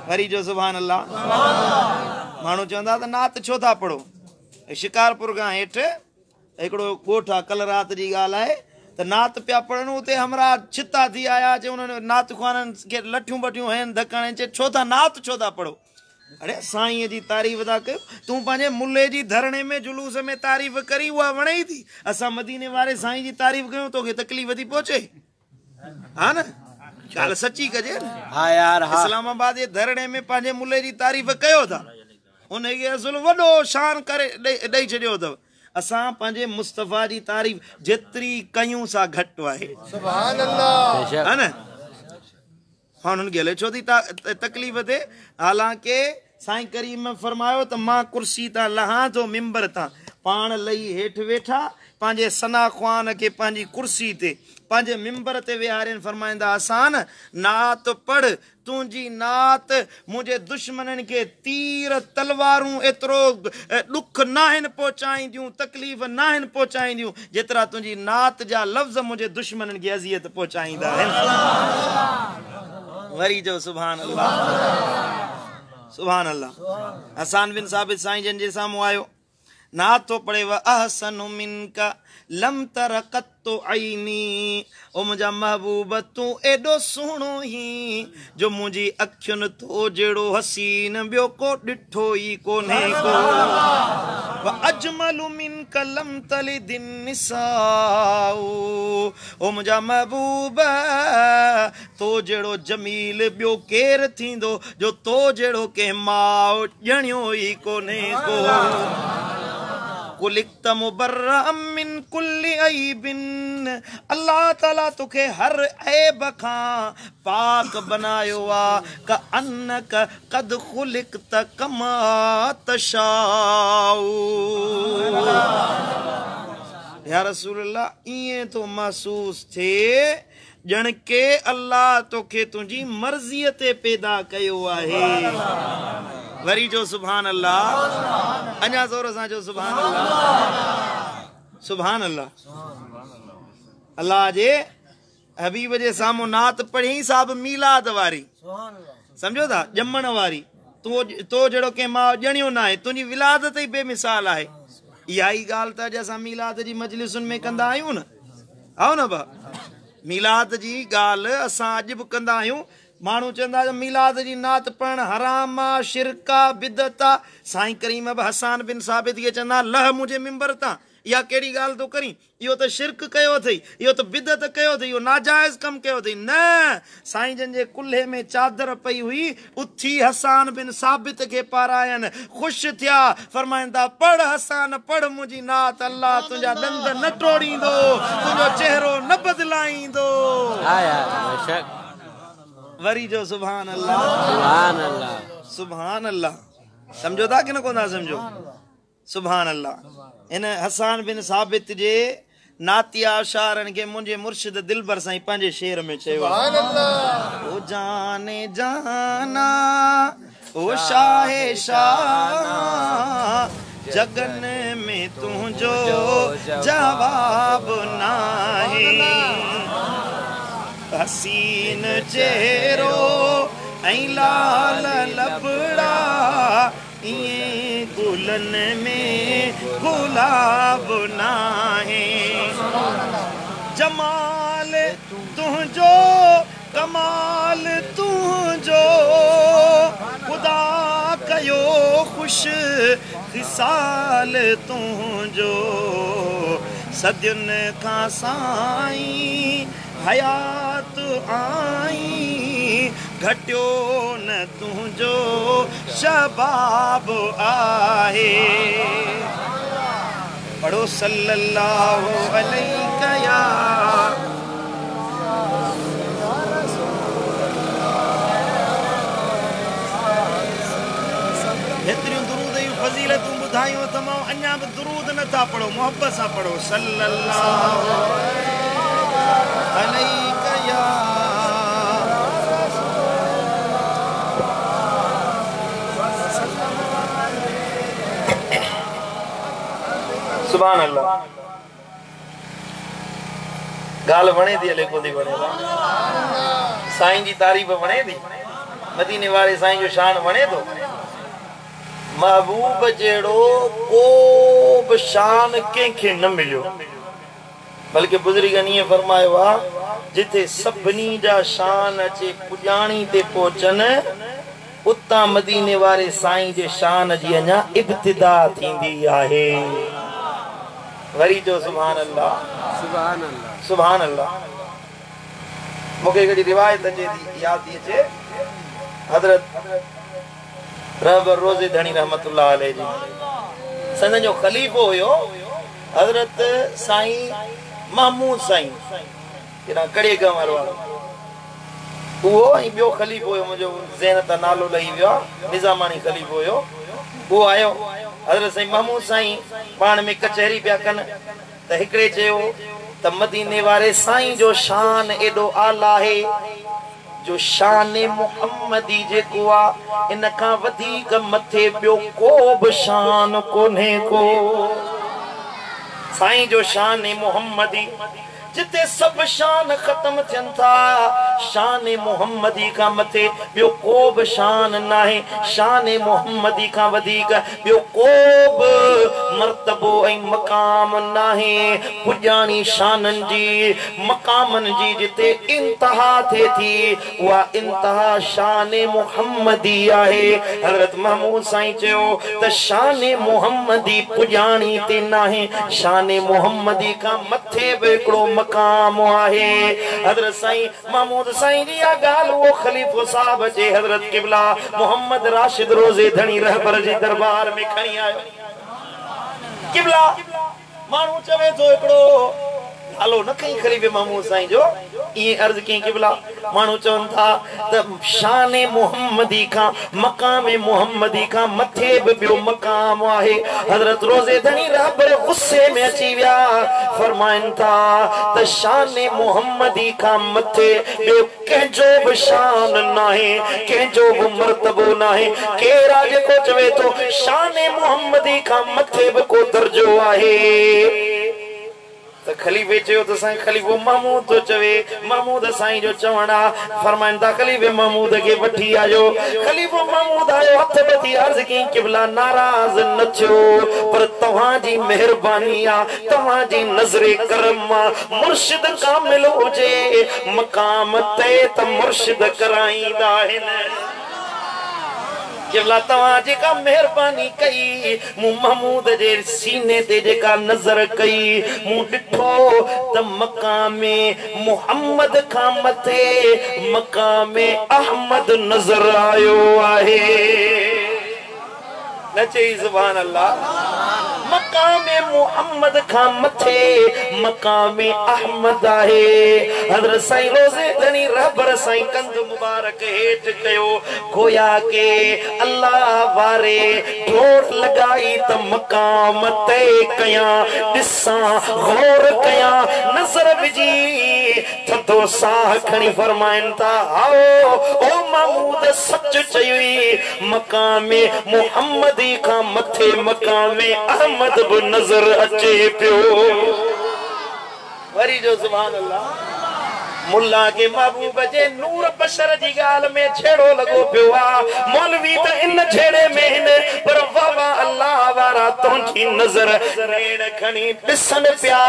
वरी जो सुभान अल्लाह। माण्हू चवंदा त नात छो था पढ़ो? शिकारपुर खां हेठि हिकिड़ो ॻोठु आहे, कल्ह राति जी ॻाल्हि आहे त नात पिया पढ़नि, उते हमरा छिता थी आया, चए उन्हनि नात ख़्वाननि खे लठियूं बठियूं आहिनि धकण, चए छो था नात छो था पढ़ो? अरे साईं जी तारीफ़ था कयो, तूं पंहिंजे मुले जी धरणे में जुलूस में तारीफ़ करी, उहा वणे ई थी, असां मदीने वारे साईं जी तारीफ़ कयूं तोखे तकलीफ़ थी पहुचे? हा न, ॻाल्हि सची कजे न। हा यार, हा। इस्लामाबाद जे धरणे में पंहिंजे मुले जी तारीफ़ कयो था, उनखे असुल वॾो शान करे ॾेई छॾियो अथव। असां पंहिंजे मुस्तफ़ा जी तारीफ़ जेतिरी कयूं सा घटि आहे। सुभान अल्लाह। हा न, हाणे हुनखे अलाए छो थी तकलीफ़ थिए। हालांकि साईं करीम फरमायो त मां कुर्सी तां लहां थो मिंबर तां, पाण लही हेठि वेठा, पंहिंजे सना ख़्वान खे पंहिंजी कुर्सी ते पंहिंजे मिंबर ते विहारिनि। फरमाईंदा आसान नात पढ़, तुंहिंजी नात मुंहिंजे दुश्मननि खे तीर तलवारूं एतिरो ॾुख नाहिनि पहुचाईंदियूं, तकलीफ़ नाहिनि पहुचाईंदियूं, जेतिरा तुंहिंजी नात जा लफ़्ज़ मुंहिंजे दुश्मननि खे अज़ियत पहुचाईंदा आहिनि। वरी जो सुभान अल्लाह। सुभान अल्लाह। हसान बिन साबित साईं जन जे साम्हूं आयो, नात थो पढ़े, व अहसन मिनका लम तर क़त्तु ऐनी। ओ मुंहिंजा महबूब, तूं एॾो सुहिणो ही जो मुंहिंजी अखियुनि तो जहिड़ो हसीन ॿियो को ॾिठो ई कोन्हे को। व अजमलु मिनका लम तलिदिन निसाउ। ओ मुंहिंजा महबूब, तो जहिड़ो जमील ॿियो केरु थींदो जो तो जहिड़ो कंहिं माउ ॼणियो ई कोन्हे को। खुलिक़्त मुबर्रअम मिन कुल्लि ऐबिन। अल्लाह ताला तोखे हर ऐब खां पाक बनायो आ। कअन्नक क़द खुलिक़्त कमा तशाउ। या रसूल अल्लाह, ईअं थो महसूस थिए ॼण के अल्लाह तोखे तुंहिंजी मर्ज़ीअ ते पैदा कयो आहे। वरी जो सुभान अल्लाह, अञा ज़ोर सां जो सुभान अल्लाह, सुभान अल्लाह। अल्लाह जे हबीब जे साम्हूं नात पढ़ी साहब मीलाद वारी, सम्झो था, ॼमण वारी। तो जहिड़ो कंहिं माउ ॼणियो न आहे, तुंहिंजी विलादत ई बेमिसाल आहे। इहा ई ॻाल्हि त अॼु असां मीलाद जी मजलिसुनि में कंदा आहियूं न, आओ न बा, मीलाद जी ॻाल्हि असां अॼु बि कंदा आहियूं। माण्हू चवंदा मीलाद जी नात पढ़णु हराम आहे, शिरक आहे, बिदत आहे। साईं करीम बि हसान बिन साबित खे चवंदा, लह मुंहिंजे मिंबर तां, इहा कहिड़ी ॻाल्हि थो करीं? इहो त शिरक कयो अथई, इहो त बिदत कयो अथई, इहो नाजाइज़ कमु कयो अथई। न, साईं जन जे कुल्हे में चादर पई हुई, उथी हसान बिन साबित खे पारायनि, ख़ुशि थिया, फरमाइनि था, पढ़ हसान पढ़ मुंहिंजी नात, अल्लाह तुंहिंजा ॾंद न टोड़ींदो, तुंहिंजो चेहरो न बदिलाईंदो। वरी जो सुभान अल्लाह, सुभान अल्लाह, सुभान अल्लाह। सम्झो था कि न कोन था सम्झो? सुभान अल्लाह। इन हसान बिन साबित जे नातिया अशारनि खे मुंहिंजे मुर्शिद दिलबर साईं पंहिंजे शेर में चयो, ओ जाने जाना ओ शाहे शाह, जगन में तुंहिंजो जवाब नाहे। हसीन चेहरो ऐं लाल लबड़ा, ईअं गुलनि में गुलाब नाहे। जमाल तुंहिंजो कमाल तुंहिंजो, ख़ुदा कयो ख़ुशि ख़िसाल तुंहिंजो। सदियुनि खां साईं हयात आई, घटियो न तुंहिंजो शबाब आहे। पढ़ो सल्लल्लाहु अलैहि या। हेतिरियूं दुरूद जूं फ़ज़ीलतूं ॿुधायूं अथमां, अञा बि दुरूद नथा पढ़ो, मोहबत सां पढ़ो सल्लल्लाहु अलैका या। सुभान अल्लाह। ॻाल्हि वणे थी, अलाए कोन थी वणे? साईं जी तारीफ़ वणे थी, मदीने वारे साईं जो शान वणे थो। महबूब जहिड़ो को बि शान कंहिंखे न मिलियो, बल्कि बुज़ुर्गनि ईअं फरमायो आहे, जिथे सभिनी जा शान अचे पुॼाणी ते पहुचनि, उतां मदीने वारे साईं जे शान जी अञा इब्तिदा थींदी आहे। वरी जो सुभान अल्लाह, सुभान अल्लाह, सुभान अल्लाह। मूंखे हिकिड़ी रिवायत अचे थी, यादि थी अचे, हज़रत रहबर रोज़े धणी रहमतुल्लाह अलैह जी संदन जो ख़लीफ़ो हुयो हज़रत साईं महमूद साईं, केॾां कड़े गांव वारो उहो, ऐं ॿियो ख़लीफ़ो हुयो, मुंहिंजो ज़हन तां नालो लही वियो आहे, निज़ामाणी ख़लीफ़ो हुयो, उहो आयो। हज़रत साईं महमूद साईं पाण में कचहरी पिया कनि त हिकिड़े चयो त मदीने वारे साईं जो शान एॾो आला आहे जो शान मुहम्मदी जेको आहे इन खां वधीक मथे ॿियो को बि शान कोन्हे को। साईं जो शान मुहम्मदी जिते सभु शान ख़त्म थियनि था, शान मोहम्मदी खां मथे ॿियो को बि शान नाहे, शान मोहम्मदी खां वधीक ॿियो को बि मर्तबो ऐं मक़ाम नाहे। पुॼाणी शाननि जी, मक़ामनि जी जिते इंतहा थिए थी, उहा इंतहा शान मोहम्मदी आहे। हज़रत महमूद साईं चयो त शान मोहम्मदी पुॼाणी ते नाहे, शान मोहम्मदी खां मथे बि हिकिड़ो मक़ाम आहे। हज़रत साईं महमूद साईं जी इहा ॻाल्हि उहो ख़लीफ़ो साहिब जे हज़रत क़िबला मोहम्मद राशिद रोज़े धणी रहबर जे दरबार में खणी आयो। क़िबला माण्हू चवे थो हिकिड़ो नालो न खई ख़लीफ़े महमूद साईं जो, ईअं अर्ज़ कयईं क़िबला माण्हू चवनि था त शान मोहम्मदी खां, मक़ाम मोहम्मदी खां मथे बि ॿियो मक़ाम आहे। हज़रत रोज़े धणी रहबर गुस्से में अची विया, फरमाइनि था त शान मोहम्मदी खां मथे ॿियो कंहिंजो बि शान नाहे, कंहिंजो बि मर्तबो नाहे। केरु आहे जेको चवे थो शान मोहम्मदी खां मथे बि को दर्जो आहे? त ख़लीफ़े चयो त साईं ख़लीफ़ो महमूद थो चवे, महमूद साईं जो चवणु आहे। फरमाइनि था ख़लीफ़े महमूद खे वठी आयो। ख़लीफ़ो महमूद आयो, हथ ॿधी अर्ज़ कयईं क़िबला नाराज़ न थियो, पर तव्हांजी महिरबानी आहे, तव्हांजी नज़रे करम आहे, मुर्शिद कामिल हुजे, मक़ाम ते त मुर्शिद कराईंदा आहिनि। क़िबला तव्हां जेका महिरबानी कई, मूं महमूद जे सीने ते जेका नज़र कई, मूं ॾिठो त मक़ाम मोहम्मद खां मथे मक़ाम अहमद नज़र आयो आहे। न चई सुभान अल्लाह। मक़ाम मोहम्मद खां मथे मक़ाम अहमद आहे। हज़रत साईं रोज़े धणी रहबर साईं कंध मुबारक हेठि कयो, गोया के अल्लाह वारे ढोर लॻाई त मक़ाम तय कयां, ॾिसां गौर कयां, नज़र विझी थधो साह खणी फरमाइनि था आओ ओ महमूद सच चयोई, मक़ाम मोहम्मदी खां मथे मक़ाम अहमद बि नज़र अचे पियो। वरी जो सुभान अल्लाह। मुल्ला के महबूब जे नूर बशर जी ॻाल्हि में छेड़ो लॻो पियो आहे, मौलवी त इन छेड़े में आहिनि, पर वाह वाह अल्लाह वारा तुंहिंजी नज़र नेण खणी ॾिसनि पिया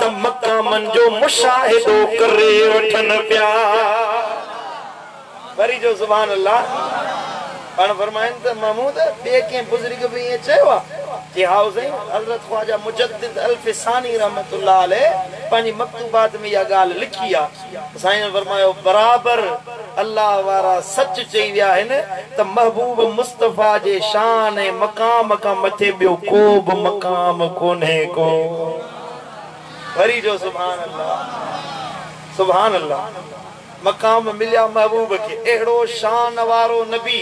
त मक़ामनि जो मुशाहिदो करे वठनि पिया। वरी जो सुभान अल्लाह। पाण फरमाइनि त महमूद ॿिए कंहिं बुज़ुर्ग बि ईअं चयो आहे? जी हा साईं, हज़रत ख्वाजा मुजद्दिद अल्फ़िसानी रहमतुल्लाह अलैह पंहिंजी मकतूबात में इहा ॻाल्हि लिखी आहे। साईं फरमायो बराबर अल्लाह वारा सच चई विया आहिनि त महबूब मुस्तफ़ा जे शान ऐं मक़ाम खां मथे ॿियो को बि मक़ाम कोन्हे को। वरी जो सुभान अल्लाह, सुभान अल्लाह। मक़ाम मिलिया महबूब खे, अहिड़ो शान वारो नबी,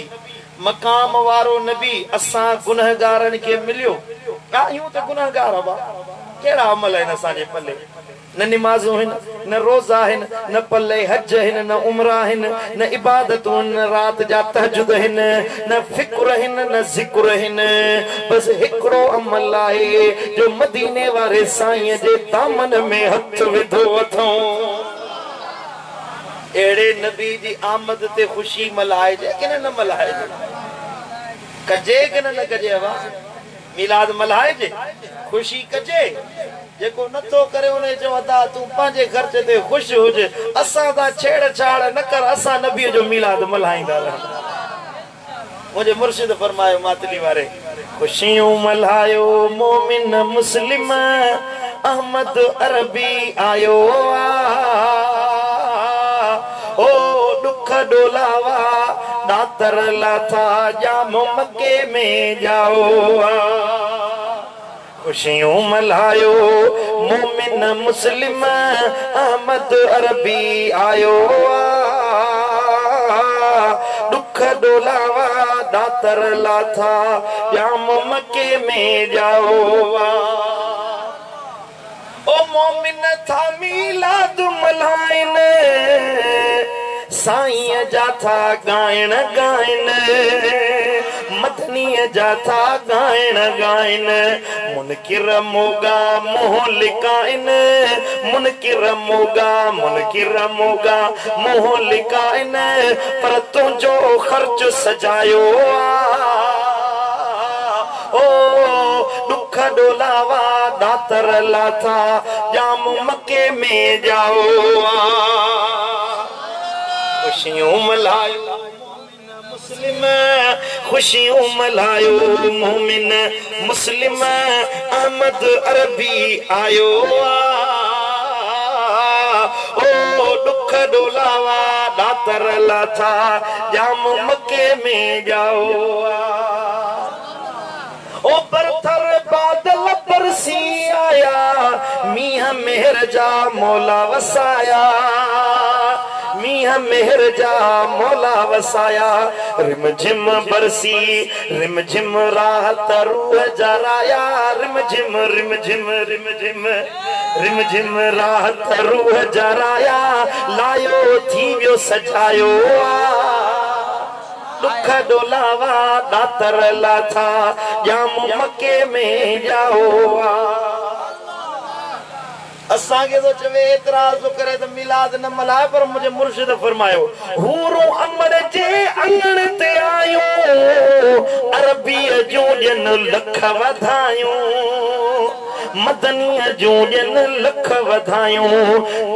मक़ाम वारो नबी असां गुनहगारनि खे मिलियो। आहियूं त गुनहगार बा, कहिड़ा अमल आहिनि असांजे पले? न निमाज़ूं आहिनि, न रोज़ा आहिनि, न पले हज आहिनि, न उम्रा आहिनि, न इबादतूं आहिनि, न राति जा तहजुद आहिनि, न फ़िक्र आहिनि, न ज़िक्र आहिनि। बसि हिकिड़ो अमल आहे जो मदीने वारे साईं जे दामन में हथु विधो अथऊं। अहिड़े नबी जी आमद ते ख़ुशी मल्हाइजे की न मल्हाइजे? कजे की न कजे? हवा मिलाद मल्हाइजे, ख़ुशी कजे। जेको नथो करे उन चओ अदा तूं पंहिंजे ख़र्च ते ख़ुशि हुज, असां सां छेड़छाड़ न कर, असां नबीअ जो मिलाद मल्हाईंदा रहंदा। मुंहिंजे मुर्शिद फरमायो मातली वारे, ख़ुशियूं मल्हायो मोमिन मुस्लिम, अहमद अरबी आयो आ, ओ दुख डोलावा दातर लाथा जाम मक्के में जाओ। ख़ुशियूं मल्हायो मोमिन मुस्लिम, अहमद अरबी आयो आ, दुख डोलावा दातर लाथा जाम मक्के में जाओ। ओ मोमिन था मीलाद मल्हाइन, साईं जा था ॻाइण ॻाइनि, मदनीअ जा था ॻाइण ॻाइनि। मुनकिर मोगा मुंहुं लिकाइनि, मुनकिर मोगा मुनकिर मोगा मुंहुं लिकाइनि, पर तुंहिंजो ख़र्च सजायो आ। ओ ॾुख ॾोलावा दातर लाथा, ॼाम मके में ॼाओ आ। ख़ुशियूं मल्हायो मुस्लिम, ख़ुशियूं मल्हायो मोमिन मुस्लिम, अहमद अरबी आयो आ। ओ ॾुख ॾोलावा दातर लाथा, ॼाम मके में ॼाओ आ। ओ बरथर बादल बरसी आया, मींहं मेहर जा मौला वसाया, मींहं मेहर जा मौला वसाया। रिम झिम बरसी रिम झिम राहत रूह जराया, रिम झिम रिम झिम रिम झिम रिम झिम राहत रूह जराया, लायो थी वियो सजायो आ। ॾुख ॾोलावा दातर लाथा, ॼाम मके में ॼाओ आ। असांखे थो चवे एतिराज़ थो करे त मिलाद न मल्हाए, पर मुंहिंजे मुर्शिद फरमायो हूरू अमर जे अंगण ते आयूं, अरबीअ जूं ॾियनि लख वधायूं, मदनीअ जूं ॾियनि लख वधायूं।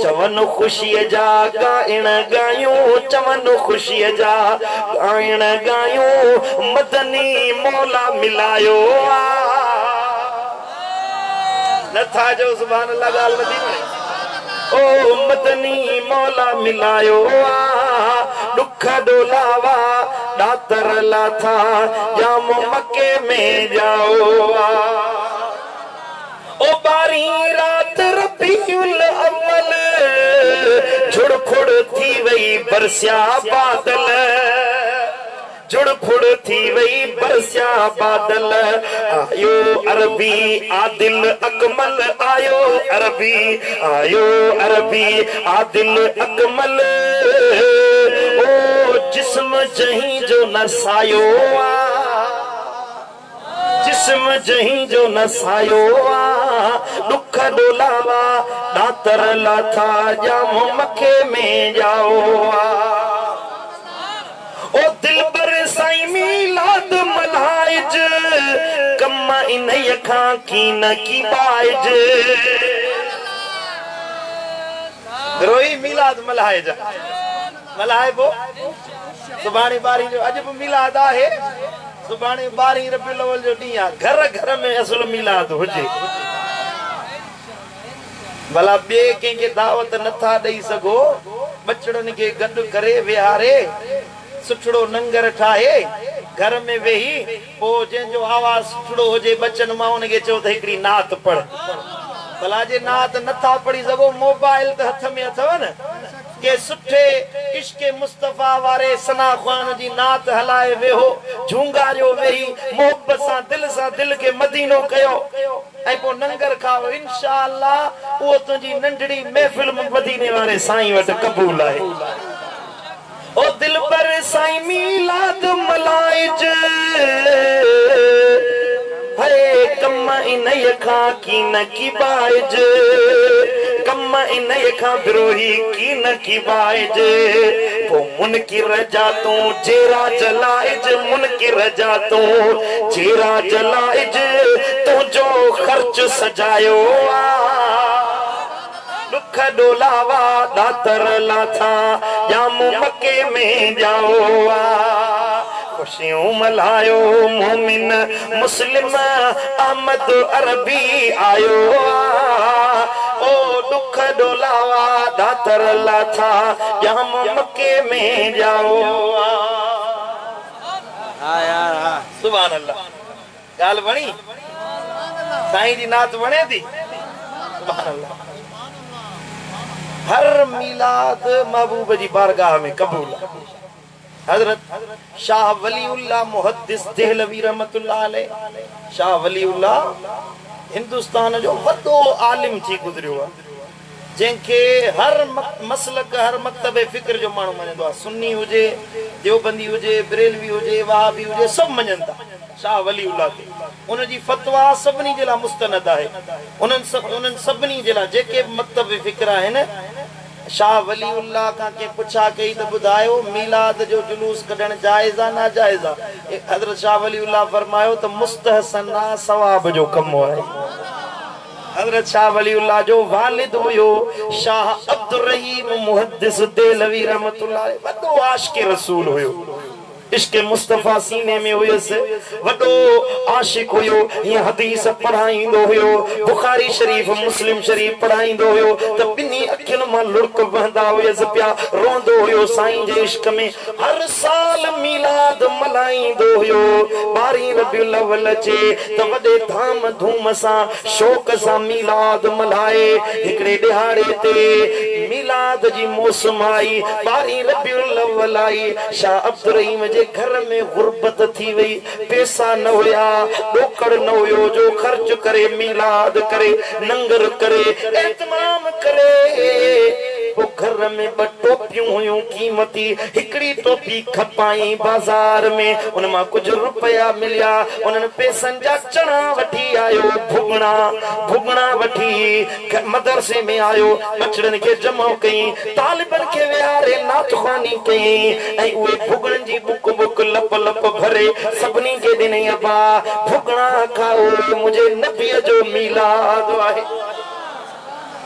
चवनि ख़ुशीअ जा ॻाइण ॻायूं, चवनि ख़ुशीअ जा ॻाइण ॻायूं, मदनी मौला मिलायो आ। नथा चओ सुभान अल्लाह, ॻाल्हि नथी वणे। ओ मदनी मौला मिलायो आ, ॾुख ॾोलावा दातर लाथा, ॼाम मके में ॼाओ आ। ओ ॿारहीं रात रबीउल अव्वल, झुड़ फुड़ थी वई बरसिया बादल, झुड़ फुड़ थी वई बरसिया बादल। आयो अरबी आदिल अकमल, आयो अरबी आयो अरबी आदिल अकमल, ओ जिस्म जहीं जो न सायो आ, जिस्म जहीं जो न सायो आ। ॾुख ॾोलावा दातर लाथा, ॼाम मके में ॼाओ आ। ओ दिलबर साईं मीलाद मल्हाइज, कम इन्हीअ खां की न की बाइज। रोई मीलाद मल्हाइज मल्हाइबो सुभाणे ॿारहीं जो अॼु बि मीलाद आहे, सुभाणे ॿारहीं रबीउल अव्वल जो ॾींहुं आहे, घर घर में असुल मीलाद हुजे। भला ॿिए कंहिंखे दावत नथा ॾेई सघो, बचड़नि खे गॾु करे विहारे सुठड़ो नंगर ठाहे घर में वेही, पोइ जंहिंजो आवाज़ सुठड़ो हुजे बचनि मां उनखे चओ त हिकिड़ी नात पढ़। भला जे नात नथा पढ़ी सघो, मोबाइल त हथ में अथव न, के सुठे इश्क मुस्तफ़ा वारे सना ख़्वान जी नात हलाए वेहो, झूंगारियो वेही, मोहबत सां दिल खे मदीनो कयो ऐं पोइ नंगर खाओ, इंशा-अल्लाह उहो तुंहिंजी नंढड़ी महफ़िल मदीने वारे साईं वटि क़बूल आहे। ओ दिलबर साईं मीलाद मल्हाइज, हरे कम इन्हीअ खां की न की बाइज, कम इन्हीअ खां बिरोही की न की बाइज। पोइ मुनकिर जा तूं जेरा जलाइज, मुनकिर जा तूं जेरा जलाइज, तुंहिंजो ख़र्च सजायो आ। ॾुख ॾोलावा दातर लाथा, ॼाम मके में ॼाओ आ। ख़ुशियूं मल्हायो मोमिन मुस्लिम, अहमद अरबी आयो आ। ओ ॾुख ॾोलावा दातर लाथा, ॼाम मके में ॼाओ आ। सुभान अल्लाह, ॻाल्हि वणी साईं जी नात वणे थी। सुभान अल्लाह, हर मीलाद महबूब जी बारगाह में कबूल। हज़रत शाह वलीउल्लाह मुहद्दिस देहलवी रहमतुल्लाह अलैह, शाह वलीउल्लाह हिंदुस्तान जो वॾो आलिम थी गुज़रियो आहे। जंहिंखे हर मसलक हर मकतब फ़िक्र जो माण्हू मञंदो आहे। सुन्नी हुजे, देवबंदी हुजे, बरेलवी हुजे, वहाबी हुजे, सभु मञनि था शाह वलीउल्लाह खे। उनजी फतवा सभिनी जे लाइ मुस्तनद आहे। उन्हनि सभिनी जे लाइ जेके बि मकतब फ़िक्र आहिनि, शाह वलीउल्लाह खां कंहिं पुछा कई त ॿुधायो मीलाद जो जुलूस कढणु जाइज़ आहे नाजाइज़ आहे? हज़रत शाह वलीउल्लाह फरमायो त मुस्तहसन आहे, सवाब जो कमु आहे। हज़रत शाह वलीउल्लाह जो वालिद हुयो शाह अब्दुर्रहीम मुहद्दिस देहलवी रहमतुल्लाह अलैह, वॾो आशिक रसूल हुयो, इश्क मुस्तफ़ा सीने में हुयसि, वॾो आशिक हुयो। हीअं हदीस पढ़ाईंदो हुयो, बुखारी शरीफ़ मुस्लिम शरीफ़ पढ़ाईंदो हुयो त ॿिन्ही अखियुनि मां लुड़क वहंदा हुयसि पिया, रोअंदो हुयो साईं जे इश्क में। हर साल मीलाद मल्हाईंदो हुयो। 12 रबीउल अव्वल अचे त वॾे धाम धूम सां शौक़ सां मीलाद मल्हाए। हिकिड़े ॾिहाड़े ते मीलाद जी मौसम आई, 12 रबीउल अव्वल आई। शाह अब्दुर्रहीम जे घर में गुर्बत थी वई, पैसा न हुया, ॾोकड़ न हुयो जो ख़र्च करे मीलाद करे, नंगर करे, एहतमाम करे। पोइ घर में ॿ टोपियूं हुयूं क़ीमती, हिकिड़ी टोपी खपाई बाज़ार में, उन मां कुझु रुपया मिलिया, उन्हनि पैसनि जा चणा वठी आयो, भुगणा भुगणा वठी मदरसे में आयो, बचड़नि खे जमा कई, तालिबनि खे विहारे नातख़्वानी कई, ऐं उहे भुगणनि जी बुक बुक लप लप भरे सभिनी खे ॾिनई, अबा भुगणा खाओ, मुंहिंजे नबीअ जो मीलाद आहे।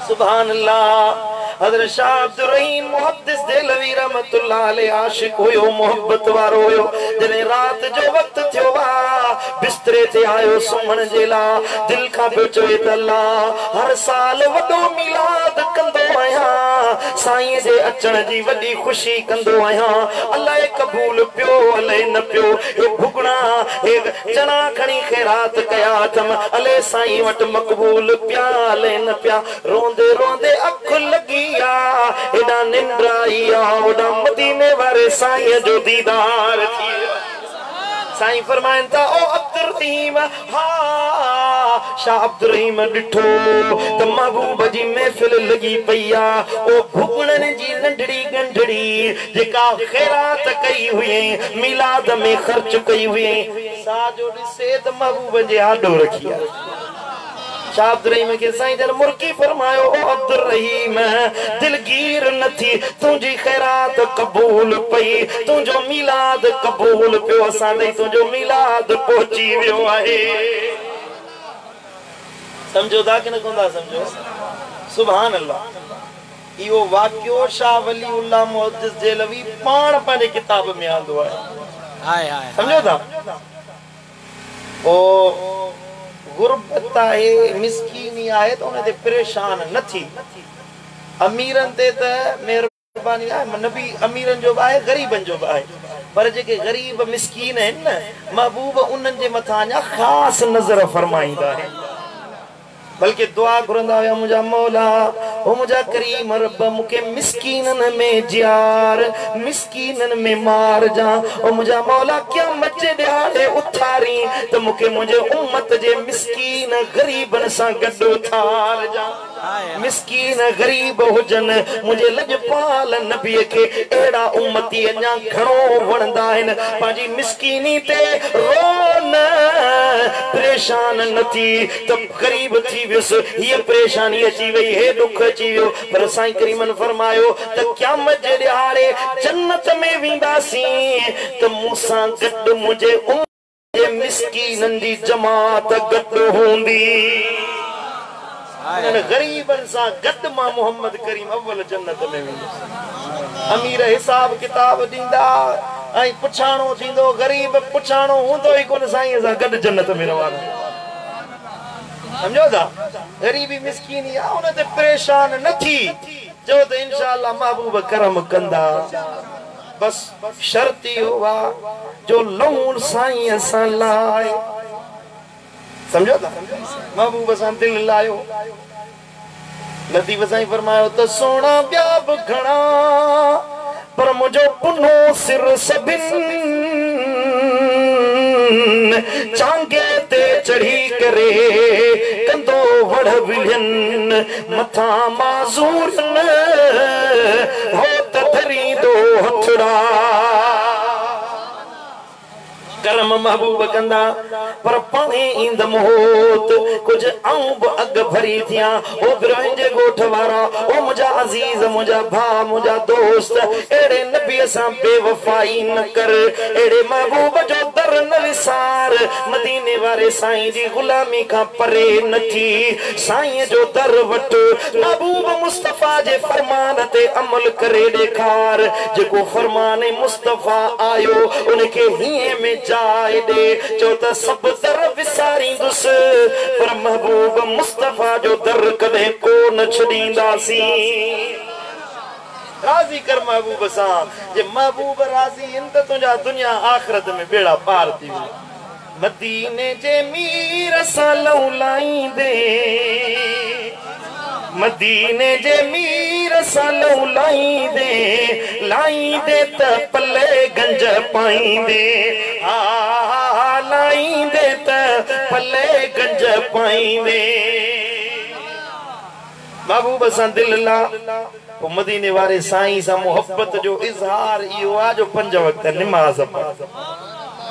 सुभान अल्लाह। हज़रत शाह अब्दुर्रहीम मुहद्दिस देहलवी रहमतुल्लाह अलैह आशिक हुयो, मोहब्बत वारो हुयो। जॾहिं राति जो वक़्तु थियो आहे, बिस्तरे ते आयो सुम्हण जे लाइ, दिलि खां पियो चवे त अल्लाह हर साल वॾो मीलाद कंदो आहियां, साईं जे अचण जी वॾी ख़ुशी कंदो आहियां, अलाए क़बूल पियो अलाए न पियो, हे भुगणा हे चणा खणी ख़ैरात कया अथमि, अलाए साईं वटि मक़बूल पिया अलाए न पिया। रोंदे रोंदे अखि लॻी हेॾा निंड आई आहे, होॾा मदीने वारे साईं जो दीदार थी वियो। साईं फरमाइनि था, ओ अब्दुर्रहीम, हा शाह अब्दुर्रहीम ॾिठो त महबूब जी महफ़िल लॻी पई आहे, ओ भुगणनि जी नंढड़ी ॻंढड़ी जेका ख़ैरात कई हुई, मीलाद में ख़र्च कई हुई, सा जो ॾिसे त महबूब जे आॾो रखी आहे। शाह अब्दुर्रहीम खे साईं जन मुर्की फरमायो, ओ अब्दुर्रहीम दिलगीर न थी, तुंहिंजी ख़ैरात क़बूल पई, तुंहिंजो मीलाद क़बूल पियो, असां ताईं तुंहिंजो मीलाद पहुची वियो आहे। सम्झो था की न कोन था सम्झो? सुभान अल्लाह। इहो वाक़ियो शाह वलीउल्लाह मुहद्दिस देहलवी पाण पंहिंजे किताब में आंदो आहे। सम्झो था? पोइ गुर्बत आहे, मिसकीनी आहे त उन ते परेशान न थी। अमीरनि ते त महिरबानी आहे, नबी अमीरनि जो बि आहे, ग़रीबनि जो बि आहे, पर जेके ग़रीब मिसकीन आहिनि न, महबूब उन्हनि जे मथां अञा ख़ासि नज़र फरमाईंदा आहिनि, बल्कि दुआ घुरंदा हुया, मुंहिंजा मौला ओ मुंहिंजा करीम रब, मूंखे मिसकीननि में जियार, मिसकीननि में मार जा, ओ मुंहिंजा मौला क़यामत जे ॾिहाड़े उथारी त मूंखे मुंहिंजे उम्मत जे मिसकीन ग़रीबनि सां गॾु उथार जा। मिसकीन ग़रीब हुजनि, मुंहिंजे लजपाल नबीअ खे अहिड़ा उम्मती अञा घणो वणंदा आहिनि। पंहिंजी मिसकीनी ते रो न, परेशान न थी त ग़रीब थी वियुसि, हीअ परेशानी अची वई, हे ॾुख अची वियो, पर साईं करीमन फरमायो त क़यामत जे ॾिहाड़े जन्नत में वेंदासीं त मूंसां गॾु मुंहिंजे उम्मत जे मिसकीननि जी जमात गॾु हूंदी। ग़रीबनि सां गॾु मां मोहम्मद करीम अव्वल जन्नत में वेंदुसि। अमीर हिसाब किताब ॾींदा ऐं पुछाणो थींदो, ग़रीब पुछाणो हूंदो ई कोन, साईं सां गॾु जन्नत में रवाना। सम्झो था? ग़रीबी मिसकीनी आहे, उन ते परेशान न थी, चओ त इंशाअल्लाह महबूब करम कंदा। बस शर्त इहो आहे जो लऊं साईं सां लाए। सम्झो था? महबूब सां दिलि लायो। लतीफ़ साईं फरमायो त सोणा ॿिया बि घणा, पर मुंहिंजो पुनो सिर सभिनि चांगे ते चढ़ी करे कंदो वड़ विलियन मथा माज़ूरन हो त धरींदो हथड़ा। करम महबूब कंदा पर पाणे ईंदमि होत कुझु आऊं बि अॻु भरी थियां। ओ बिरोहिनि जे ॻोठ वारा, ओ मुंहिंजा अज़ीज़, मुंहिंजा भाउ, मुंहिंजा दोस्त, अहिड़े नबीअ सां बेवफ़ाई न कर, अहिड़े महबूब जो दर न विसार। मदीने वारे साईं जी ग़ुलामी खां परे न थी, साईं जो दर वठि, महबूब मुस्तफ़ा जे फरमान ते अमल करे ॾेखार। जेको फरमान मुस्तफ़ा आयो उनखे हीअं में जाए ॾे, चओ त सभु दर विसारींदुसि पर महबूब मुस्तफ़ा जो दर कॾहिं कोन छॾींदासीं। राज़ी कर महबूब सां, जे महबूब राज़ी आहिनि त तुंहिंजा दुनिया आख़िरत में ॿेड़ा पार थी वेंदा। मदीने जे मीर सां लऊं लाईंदे, मदीने जे मीर सां लऊं लाईंदे, लाईंदे त पले गंज पाईंदे, हा लाईंदे त पले गंज पाईंदे। महबूब सां दिल ला, पोइ मदीने वारे साईं सां मोहबत जो इज़हार इहो आहे जो पंज वक़्त निमाज़ पढ़,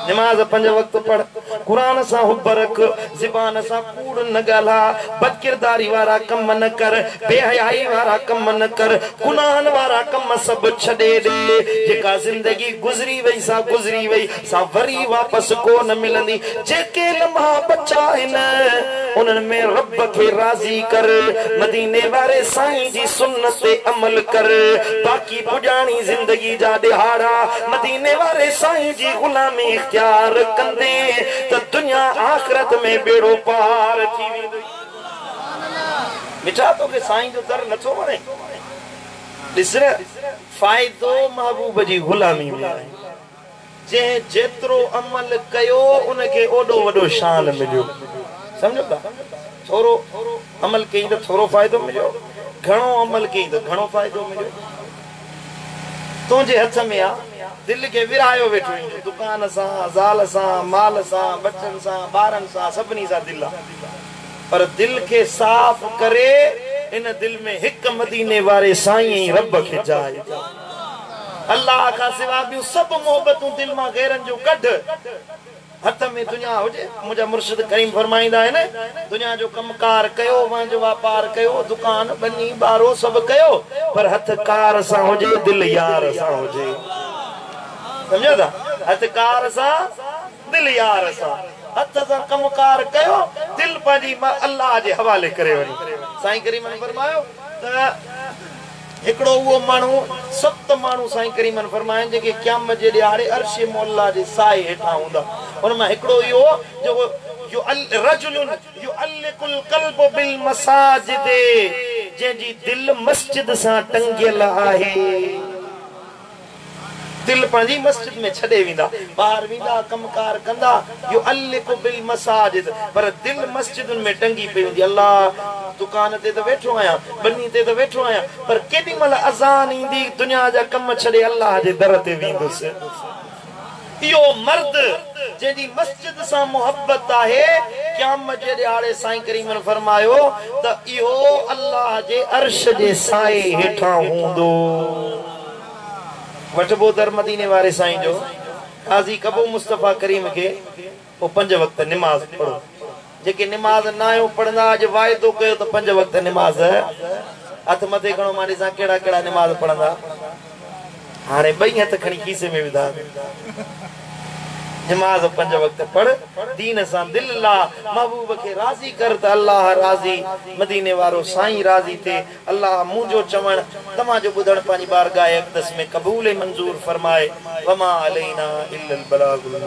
निमाज़ पंज वक़्त पढ़, क़ुरान सां हुब रख, ज़बान सां कूड़ न ॻाल्हा, बदकिरदारी वारा कम न कर, बेहयाई वारा कम न कर, गुनाहनि वारा कम सभु छॾे ॾे। जेका ज़िंदगी गुज़री वई सा गुज़री वई, सा वरी वापसि कोन मिलंदी। जेके लम्हा बचा आहिनि उन्हनि में रब खे राज़ी कर, मदीने वारे साईं जी सुन्नत ते अमल कर। बाक़ी पुॼाणी ज़िंदगी जा ॾिहाड़ा मदीने वारे साईं जी ग़ुलामी इख्तियार कंदे त दुनिया आख़िरत में ॿेड़ो पार थी वेंदो। मिठा तोखे साईं जो दर नथो वणे, ॾिस फ़ाइदो महबूब जी ग़ुलामी में आहे। जंहिं जेतिरो अमल कयो उनखे ओॾो वॾो शान मिलियो। सम्झो था, थोरो अमल कई त थोरो फ़ाइदो मिलियो, घणो अमल कई त घणो फ़ाइदो मिलियो। तुंहिंजे हथ में आहे, दिलि खे विरायो वेठो ईंदो, दुकान सां, ज़ाल सां, माल सां, बच्चनि सां, ॿारनि सां, सभिनी सां दिलि आहे, पर दिलि खे साफ़ करे इन दिलि में हिकु मदीने वारे साईं रब खे जाइ। अल्लाह खां सिवा ॿियूं सभु मोहबतूं दिलि मां ग़ैरनि जो कढ। हथ में दुनिया हुजे, मुंहिंजा मुर्शिद करीम फरमाईंदा आहिनि, दुनिया जो कमकार कयो, वंज वापार कयो, दुकान बनी ॿारो सभु कयो, पर हथ कार सां हुजे, दिलि यार सां हुजे। सम्झो था, हथ कार सां दिलि यार सां, हथ सां कमकार कयो, दिलि पंहिंजी अल्लाह जे हवाले करे वञो। साईं करीमनि फरमायो त हिकिड़ो उहो माण्हू, सत माण्हू साईं करीमनि फरमाइनि जेके क़यामत जे ॾिहाड़े अर्श मौला जे साए हेठां हूंदा। उन मां हिकिड़ो इहो जेको रजुलुन युअल्लिकुल क़ल्ब बिल मसाजिद, जंहिंजी दिलि मस्जिद सां टंगियल आहे। दिलि पंहिंजी मस्जिद में छॾे वेंदा, ॿाहिरि वेंदा, कमकार कंदा, युअल्लिकु बिल मसाजिद, पर दिलि मस्जिदुनि में टंगी पई हूंदी। अल्लाह दुकान ते त वेठो आहियां, बनी ते त वेठो आहियां, पर केॾी महिल अज़ान ईंदी, दुनिया जा कम छॾे अल्लाह जे दर ते वेंदुसि। इहो मर्द जंहिंजी मस्जिद सां मोहबत आहे, क़यामत जे ॾिहाड़े साईं करीमनि फरमायो त इहो अल्लाह जे अर्श जे साए हेठां हूंदो। वठिबो दर मदीने वारे साईं जो, काज़ी कबो मुस्तफ़ा करीम खे, पोइ पंज वक़्त निमाज़ पढ़ो। जेके निमाज़ न आहियो पढ़ंदा, अॼु वाइदो कयो त पंज वक़्त निमाज़ हथ मथे खणो, मां ॾिसां कहिड़ा कहिड़ा निमाज़ पढ़ंदा। हाणे ॿई हथ खणी खीसे में विधा, निमाज़ पंज वक़्त पढ़, दीन सां दिलि ला, महबूब खे राज़ी कर त अल्लाह राज़ी, मदीने वारो साईं राज़ी थिए। अल्लाह मुंहिंजो चवणु तव्हांजो ॿुधणु पंहिंजी बारगाह अक़दस में क़बूल मंज़ूर फरमाए। वमा अलैना इल्लल बलागुल।